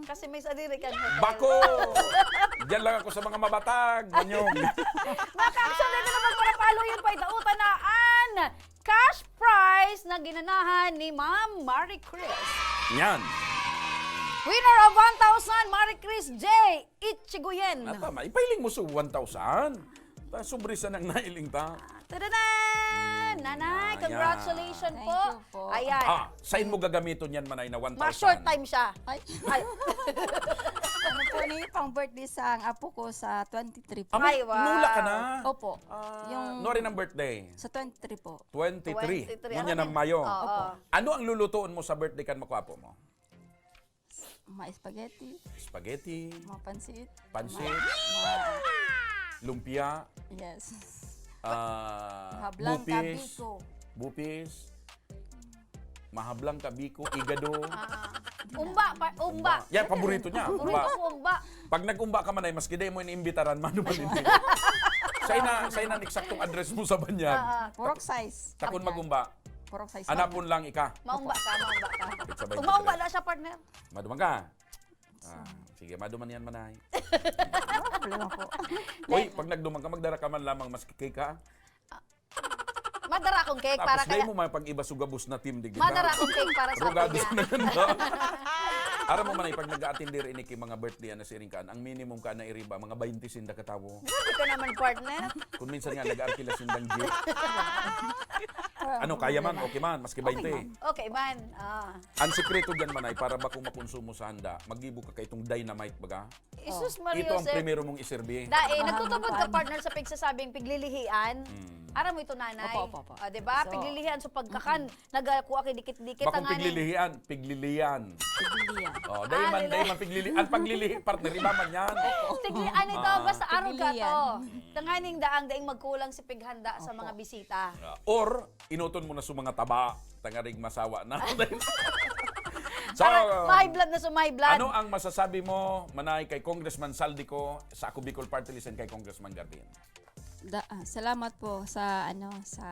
Kasi may sadiri kang hotel. Bako! Diyan lang ako sa mga mabatag, manyog. Mga ka-action, dito naman para palo yun, paidautan na Cash prize na ginanahan ni Ma'am Marie Chris. Yan. Winner of one thousand, Marie Chris J. Ichigoyen. Napa, maipahiling mo sa one thousand. Ta, sobre sa nang nailing ta. Tadadan! Nanay, Ayan. Congratulations Thank po. you po. Ayan. Ah, saan mo gagamito niyan, Manay, na one thousand? Ma-short time siya. Ay, Ay, ano po ni pang birthday sa ang apo ko sa twenty-three po. Ah, may Ay, wow. nula ka na. Opo. Ah, Yung- Nori ng birthday? Sa twenty-three po. twenty-three. Twenty-three. Ngunyan Ano ng Mayo. Oo. Opo. Ano ang lulutuon mo sa birthday kan makwapo mo? Mga spaghetti, Spaghetti, mga pansit, pansit, mga, lumpia, yes. ah, Hablang bupis, kabiko. bupis, mahablang kabiko, igado. Ah. Umba, pa, umba. Yan, paborito niya. Paborito Umba. ko umba. Pag nag-umba ka, Manay, maski di mo inimbitaran, manuman hindi. Sa ina, sa ina, eksaktong address mo sa banyag. Ah, ah. Pork size. Takon Sabi niya. Mag-umba. Pork size. Anapon lang ika. Maumba ka, maumba ka. Kapit sa bayan. Kung maumba na siya, partner. Maduman ka. Ah, sige, maduman yan, Manay. Wala problema po. Uy, pag nagduman ka, magdara ka man lamang maski cake, ha? Madara akong cake Tapos para dahil kaya. mo may pag-iba sugabos na team, di kita. Madara akong cake para sa Rugado kanya. na ganda. Aram mo man ay pag nag-aatindi rin iki mga birthday na siring kan, ang minimum ka na iriba, mga twenty sinda katawo. Grabe ka naman, partner. Kung minsan nga nag-arkila sindang jeep. Ano, kaya man, okay man, maski Okay, twenty. ma'am. Okay man. Ah. Ang sikreto dyan man ay para ba kung makonsumo sa handa, magibo ka kay itong dynamite baga. Jesus Oh. Maria Ito ang Jose. primero mong iserbi. Dahil Mahal nagtutubod na ka, po. Partner, sa pigsasabi piglilihian. Hmm. Aram mo ito, nanay? Opo, opo, opo. Ah, di ba? So, Piglilihian, so pagkakan, nagkuha kay dikit-dikit Bakong ang aning- piglilihian, piglilian. Piglilian. Oh, dahil Ah, man, lili- dahil man piglili, ang paglilihi, partner, iba man yan. Tigli, ano ito, Ah. basta arog ka to. Piglilian. Tanganing daang daing magkulang si pighanda sa Opo. mga bisita. Or, inuton mo na sa mga taba, tangaring masawa na. So, Para, ma-high blood na sa ma-high blood. Ano ang masasabi mo, Manay, kay Congressman Saldico sa Ako Bicol Party List and kay Congressman Garbin? Da, ah, salamat po sa ano sa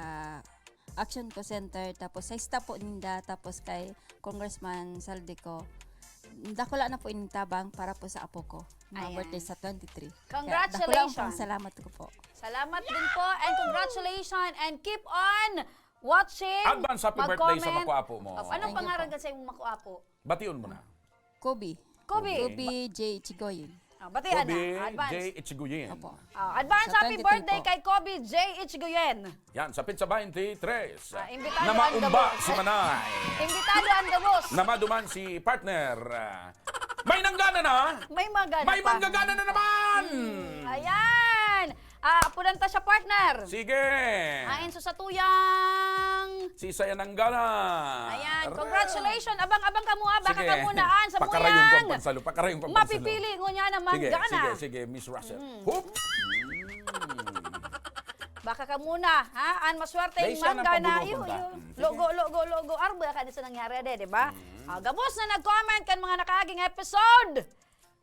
Action Co Center, tapos sa staff po ninda, tapos kay Congressman Saldico. Dakula na po ining tabang para po sa apo ko. Mga Ayan. Birthday sa twenty-three. Kaya Congratulations. Dakula pong salamat ko po. Salamat din po and congratulations and keep on watching. Advance happy birthday sa Mag-comment. makuapo mo. Of, anong Thank you pangalan po. ka sa imong makuapo? Bation mo na. Kobe. Kobe. Kobe J Ichigoyen. Ah, bati, Ana. Kobe Advance. J. Ichigoyen. Opo. Ah, advance Sa happy twenty-three birthday po. kay Kobe J. Ichigoyen. Yan, sa Pizza twenty-three. Ah, imbitado Na ang maumba gabos. Si Manay. Imbitado ang gabos. Na maduman si partner. Ah, may nanggana na. May magana May pa. manggagana na naman. Ayan. Ah, apunan ta siya, partner. Sige. Ayan, so sa tuyang. Si Saya Nanggana. Ayan, congratulations. Abang-abang ka muna. Baka Sige. ka muna, an, sa Pakarayon ko ang muyang. pansalo. Pakarayon ko ang pansalo. Mapipili ngunyan ang Sige, manggana. sige, sige, Miss Russell. Mm. Hup. Baka ka muna, ha? An maswerte Dahil yung siya nang manggana. pabunutan Yun, ka. yun. Mm, sige. Logo, logo, logo. Arba ka na sa nangyari, di ba? Mm. Ah, gabos na nag-comment kan mga nakaaging episode.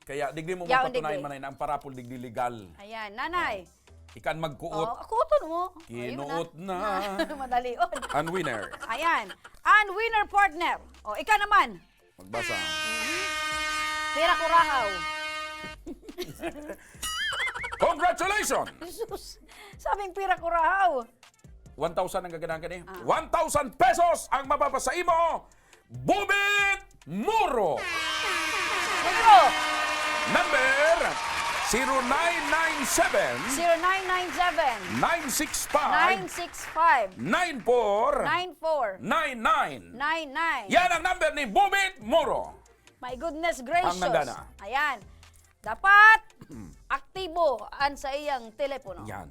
Kaya digdi mo Yaon, mapatunayan digdi. Man na ang parapol digdi legal. Ayan, nanay. Ikan magkuot. Oh, kuoton mo. Kinuot Ayun na. Madali on. Ang winner. Ayan. An winner, partner. O, ika naman. Magbasa. Pira kurahaw. Congratulations! Jesus. Sabing pira kurahaw. One thousand ang gaganahan ka niya. Ah. One thousand pesos ang mababasa imo. Bubit Muro. Muro. Number zero nine nine seven, Zero nine nine seven. nine six five, Nine six five. nine four, Nine four. nine nine. Nine nine. Yan ang number ni Bubit Muro. My goodness gracious. Ang nanggana. Ayan. Dapat aktibo an sa iyang telepono. Yan.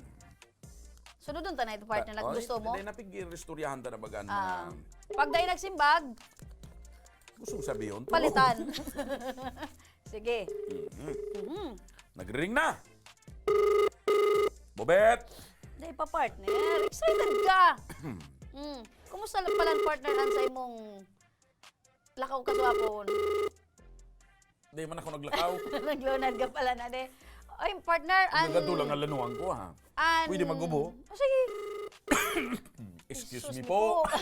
Sunodon ta na ito, partner, na Oy, gusto mo. Hindi, napig-istoryahan ta na baga ang Ah, mga pag dahil nagsimbag, gusto mong sabihin. palitan. Sige. Mhm. Mhm. Nagriring na. Bobet! Dahil pa, partner. Excited ka. Mm. Kumusta lang pala ang partner han sa imong lakaw ka sa hapon? Di man ako naglakaw. Naglunad ka pala na, de. Ay, partner, an... Nagatulang ang lanuhan ko, ha? an- Pwede magubo? Oh, sige. Excuse Jesus me me po. po.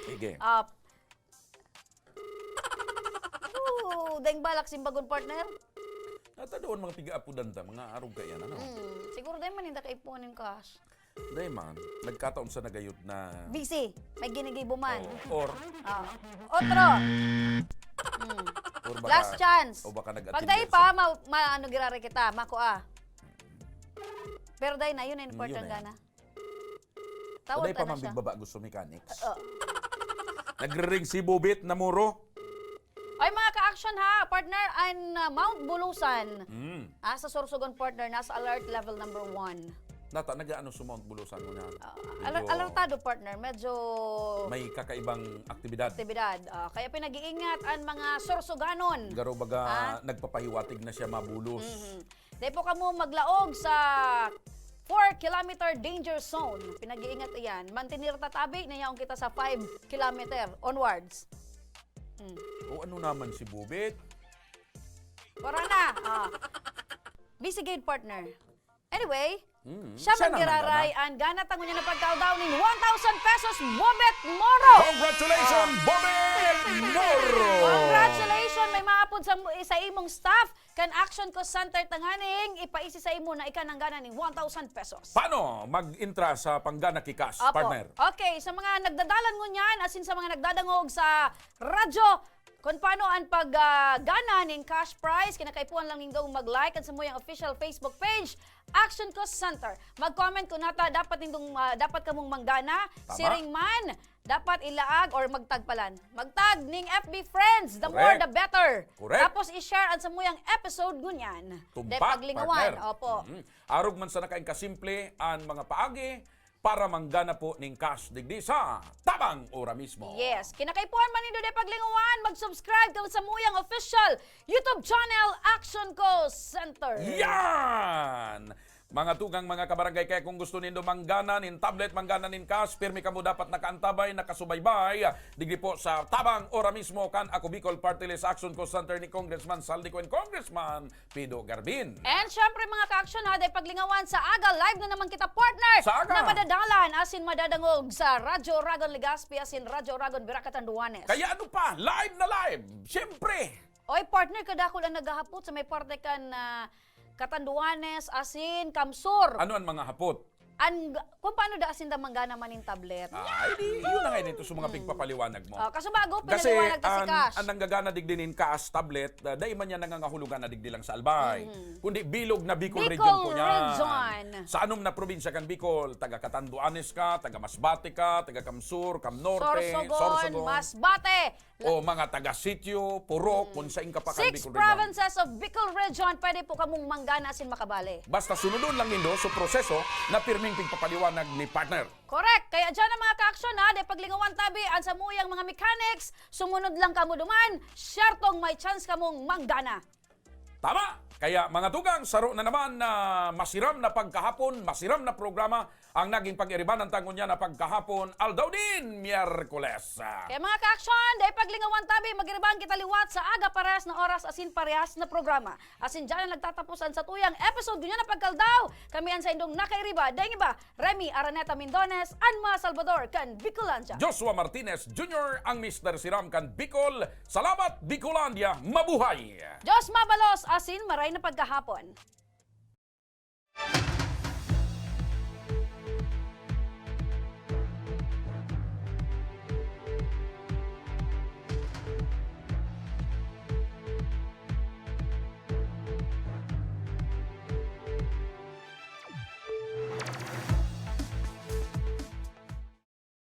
Sige. Ah. Oh, daing balak simbagon, partner. Natadoon mga piga-apudan ta, mga arog ka yan, ano? Hmm, siguro dahil maninda kaipuhan yung cash. Dai man, nagkataon sa nagayod na Busy. May ginigibo man. Oh, or Ah. Otro. Mm. Or baka, Last chance. O baka nag Pag dai pa, ma, ma, ano, girare kita, makua. Pero dai na, yun ang importante gana. Tawag Dai pa na man siya. Bigbaba gusto mechanics. Oh. Nagriring si Bubit na muro. Ay, mga ka-action ha, partner, and uh, Mount Bulusan. Mm. Ah, sa Sorsogon, partner, nasa alert level number one. Nata, nag-ano sa Mount Bulusan mo na? Uh, aler- alertado, partner. Medyo May kakaibang aktibidad. Aktibidad. Uh, kaya pinag-iingat ang mga Sorsoganon. Garo baga Ah? Nagpapahiwatig na siya mabulos. Mhm. Dai po kamo maglaog sa four kilometer danger zone. Pinag-iingat iyan. Mantenir tatabi na yaon kita sa five kilometer onwards. Mm. O ano naman si Bubit? Wala na. Ah. Busy gid, partner. Anyway, Mm. siya Siya man naman, giraray, ang gana tango niya na pagkauldaw ning one thousand pesos, Bobet Moro! Congratulations, Bobet Moro! Congratulations! May maapod sa, sa imong staff kan Action Call Center tanganing ipaisi sa imo na ika nanggana ning one thousand pesos. Paano mag-intra sa panggana ki cash, Opo. Partner? Okay, sa mga nagdadalan ngunyan, asin sa mga nagdadangog sa radyo, kung paano ang paggana ning cash prize, kinakaipuhan lang nindong mag-like ang samuyang official Facebook page, Action Call Center. Mag-comment kung nata dapat nindong, ah, dapat kamong manggana, Tama. Siring man, dapat ilaag or magtag palan. Magtag ning F B friends, the more Correct. The better. Correct. Tapos i-share ang samuyang episode ngunyan. Tumpak, Dahil paglingawan, partner. Opo. Mm. Arog man sana kaing kasimple an mga paagi para manggana po ning cash digdi sa tabang ora mismo. Yes. Kinakaipuhan man nindo dahil paglingawan, mag-subscribe kamo samuyang official YouTube channel, Action Call Center. Yan! Mga tugang, mga kabarangay, kaya kung gusto nindo manggana nin tablet, manggana nin cash, pirmi kamo dapat nakaantabay, nakasubaybay, digdi po sa tabang ora mismo kan Ako Bicol Party List Action Call Center ni Congressman Saldi Cuen, Congressman Pido Garbin. And syempre, mga ka-action, ha, dahil paglingawan sa aga, live na naman kita, partner, Sa aga. Na madadalan asin madadangog sa Radyo Oragon Legazpi asin Radyo Oragon Virac Catanduanes. Kaya ano pa, live na live, syempre. Oy, partner, kadakul ang naghahapot sa may parte kan, ah, Catanduanes asin Kamsur. Ano ang mga hapot? Ang, kung paano da asin da manggana man ning tablet. Ay, di, yun na nga dito sa mga pigpapaliwanag mo. Oh, kaso bago, Kasi pinaliwanag na si ang, Cash. ang nanggagana digdi nin cash tablet, ah, dai man yan nangangahulugan na digdi lang sa Albay. Kundi bilog na Bicol, Bicol region po yan. region. Sa anom na probinsya kan Bicol, taga Catanduanes ka, taga Masbate ka, taga Kamsur, Cam Norte, Sorsogon, Masbate. o mga taga Sitio, Purok, kung sain ka pa kan Six Bicol region. Provinces of Bicol Region, pwede po kamong manggana asin makabali. Basta sunodon lang nindo so proseso na pirming pigpapaliwanag ni partner. Correct. Kaya dyan ang mga ka-action, ha. Dahil paglingawan tabi ang samuyang mga mechanics, sumunod lang kamo duman, syertong may chance kamong manggana. Tama! Kaya mga tugang, saro na naman na masiram na pagkahapon, masiram na programa ang naging pag-iribanan ta ngunyan na pagkahapon, aldaw din, Miyerkules. Kaya mga ka-action, dahil paglingawan tabi, mag-iribahan kita liwat sa aga parehas na oras asin parehas na programa. Asin dyan ang nagtatapos ang satuyang episode ngunyan na pagkaldaw. Kami ang saindong nakairiba, daing iba, Remy Araneta Mindones, Anma Salvador, kan Bicolandia. Joshua Martinez Junior, ang Mister Siram kan Bicol. Salamat, Bicolandia. Mabuhay! Diyos mabalos, asin maray na pagkahapon.